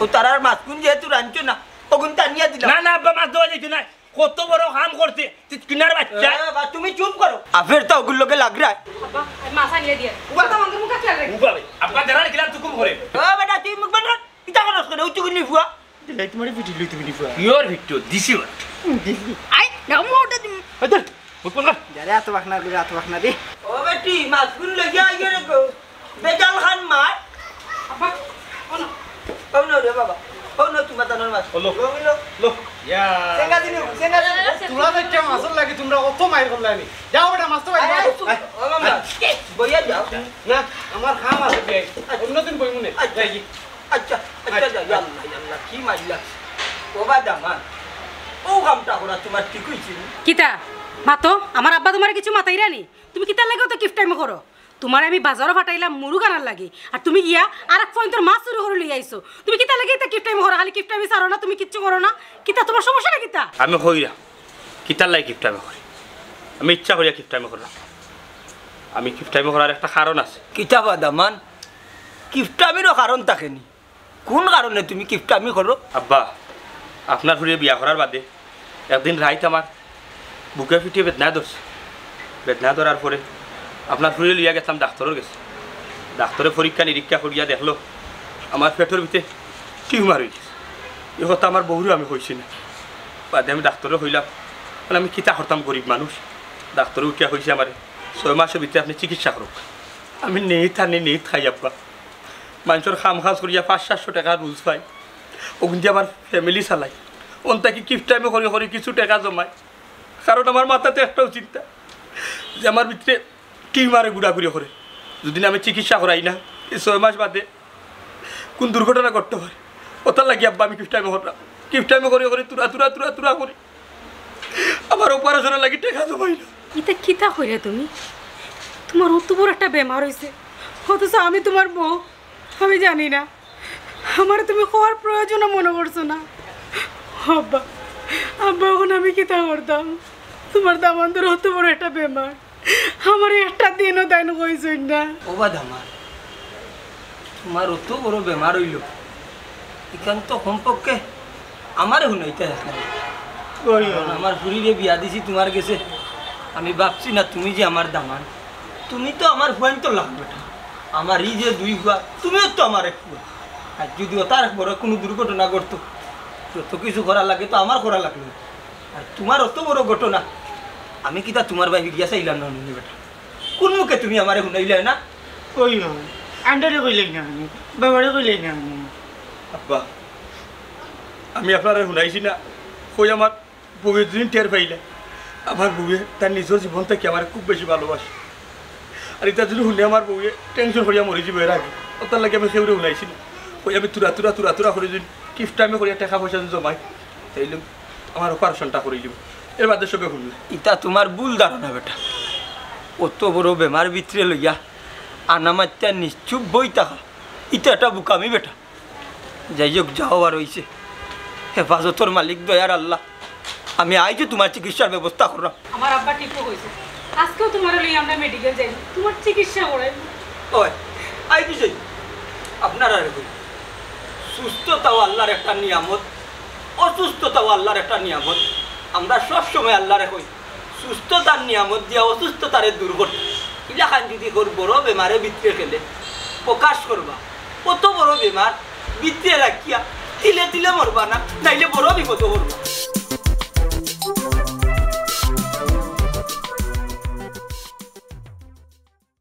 ও তারার মাছগুন যেহেতু রানছো না, ওগুন তো আনিয়া দিলাও। না, না আব্বা, মাছ দেওয়া যাইতো না। কত বড় কাম করছে, তুই কিনার বাচ্চা। এ, বা তুমি চুপ করো। আফের তা ওগুর লগে লাগরায়। আব্বা, আমি মাছ আনিয়া দিয়া। উবা তো আমাদের মুখে লাগবে। উবা বে। আব্বা, দাঁড়ান, কিলান তুকুম করে। ও বেটা, তুই মুখ বন্ধ কর। ইতা করস কেনে? উচ্চ গুলি ফুয়া। দিলাই তোমারে পিটি লই তুমি ফুয়া। ইয়োর ভিডিও দিছি ওরা। আই, গামো ওটা দিম। এই ধর, মুখ বন্ধ কর। যারে এত বাখনা দিবে, এত বাখনা দি। ও বেটি, মাছগুন লইয়া আইগে রে গো। বেজাল খান মার। আব্বা, ও না। ও না রে বাবা। ও না, তোমার দানোর মাছ। ও লো। লো, লো, লো। ইয়া। সেঙ্গা দিন, সেঙ্গা দিন। তোরা তো একটা মাছর লাগি তোমরা অত মাইর করলানি। যাও বেটা, মাছ তো বাইরে আয়, আয়, আয়। ও মামা, বইয়া যাও। না, আমার কাম আছে বে। অন্যদিন বইমুনে। আচ্ছা। যাই কি? আচ্ছা, আচ্ছা, আচ্ছা। যা, আল্লাহ, আল্লাহ, কি মাইর লাগছে? ও বা দামান, ও কামটা করা তোমার ঠিক হইছে নি? কিতা? মাতো, আমার আব্বা তোমারে কিছু মাতাইরা নি? তুমি কিতার লাগি অত কিপটামি করো? তোমারে আমি বাজারো পাঠাইলাম মুরগ আনার লাগি, আর তুমি গিয়া আর এক পয়েন্টর মাছ চুরি করি লই আইছো। তুমি কিতার লাগি ইতা কিপটামি করো? খালি কিপটামি ছাড়ো না, তুমি কিচ্ছু করো না। কিতা তোমার সমস্যাটা কিতা? আমি কইরাম, কিতার লাগি কিপটামি করি? আমি ইচ্ছা করিয়া কিপটামি করলাম। আমি কিপটামি করার একটা কারণ আছে। কিতা বা দামান? কিপটামিরও কারণ থাকে নি? কোন কারণে তুমি কিপটামি করো? আব্বা, আপনার ফুড়িরে বিয়া করার বাদে একদিন রাইত আমার বুকে পিঠে বেদনা ধরছে। বেদনা ধরার পরে আপনার ফুড়িরে লইয়া গেছলাম ডাক্তরর গেছে। ডাক্তরে পরীক্ষা নিরীক্ষা করিয়া দেখলো আমার পেটর ভিতরে টিউমার অই গেছে। ই কথা আমার বউরেও আমি কইছি না। বাদে আমি ডাক্তররে কইলাম, বলে, "আমি কিতা করতাম, গরিব মানুষ।" ডাক্তরে উঠিয়া কইছে আমারে, "ছয় মাসর ভিতরে আপনে চিকিৎসা করউক।" আমি নিত আনি নিত খাই আব্বা। মানষর কাম কাজ করিয়া পাঁচ সাতশো টেকা রুজ পাই, অগুন দি আমার ফ্যামিলি চালাই। অন থাকি কিপটামি করি করি কিছু টেকা জমাই, কারণ আমার মাথাত একটাউ চিন্তা যে আমার ভিতরে টিউমারে ঘুরাঘুরি করে। যদি না আমি চিকিৎসা করাই না, এই ছয় মাস বাদে কোন দুর্ঘটনা ঘটতে পারে, অতার লাগি আব্বা আমি কিপটামি করলাম। কিপটামি করি করি তুরা তুরা তুরা তুরা করি আমার অপারেশনর লাগি টেকা জমাই না। ইতা কিতা কইরা তুমি? তোমার অত বড় একটা বেমার অইছে, অথচ আমি তোমার বউ, আমি জানি না। আমারে তুমি কওয়ার প্রয়োজনও মনো করছো না। আব্বা, আব্বা, অখন আমি কিতা করতাম? তোমার দামান্দর অত বড় একটা বেমার, আমারে একটা দিনও তাইন কইছইন না। ও বা দামান, তোমার অত বড় বেমার অইলো, ইখান তো কমপক্ষে আমারে হুনাইতে আছলা। ওই, ওই। কারণ আমার ফুড়িরে বিয়া দিছি তোমার গেছে, আমি ভাবছি না তুমি যে আমার দামান, তুমি তো আমার ফুয়াইন্তর লাখান বেটা, আমার ই যে দুই ফুয়া, তুমিও তো আমার এক ফুয়া। আর যদি অতার এক বড় কুনু দুর্ঘটনা ঘটতো, যত কিছু করা লাগে তো আমার করা লাগলো। আর তোমার অত বড় ঘটনা, আমি কিতা তোমার বায় ফিরিয়া চাইলাম না নি বেটা? কোন মুখে তুমি আমারে হুনাইলায় না? ওই, ওই, আন্ডারে কইলাই না আমি, বাবারে কইলাই না আমি। আব্বা, আমি আপনারে হুনাইছি না, কই আমার বউয়ে যদি টের পাইলা, আমার বউয়ে তার নিজর জীবন থাকি আমারে খুব বেশি ভালোবাসে। আর ইতা যদি হুনে আমার বউয়ে টেনশন করিয়া মরি যাইবো এর আগে, অতার লাগি আমি কেউরে হুনাইছি না। কই আমি তুরা তুরা তুরা তুরা করি যদি কিপটামি করিয়া টেকা পয়সা যদি জমাই, তাইলে আমার অপারেশনটা করি দিব, এর বাদে সবে হুনলে। ইতা তোমার ভুল ধারণা বেটা। অত বড় বেমার ভিতরে লইয়া আনা মাত্তা নিশ্চুপ বই থাকা, ইতা একটা বুকামি বেটা। যাই হোক, যাও আর অইছে। হেফাজতর মালিক দয়ার আল্লাহ, আমি আইজও তোমার চিকিৎসার ব্যবস্থা কররাম। আমার আব্বা ঠিকও কইছে, আজকেও তোমারে লইয়া আমরা মেডিকেল যাইমু, তোমার চিকিৎসা করাইমু। ওই, আই বিষয়, আপনারারে কই, সুস্থতাও আল্লাহর একটা নিয়ামত, অসুস্থতাও আল্লাহর একটা নিয়ামত। আমরা সব সময় আল্লাহরে কই, সুস্থতার নিয়ামত দিয়া অসুস্থতারে দূর করতে। ইলাখান যদি কর বড় বেমারে ভিতরে গেলে প্রকাশ করবা, অত বড় বেমার ভিতরে রাখিয়া তিলে তিলে মরবা না, নাইলে বড় বিপদে পড়বা।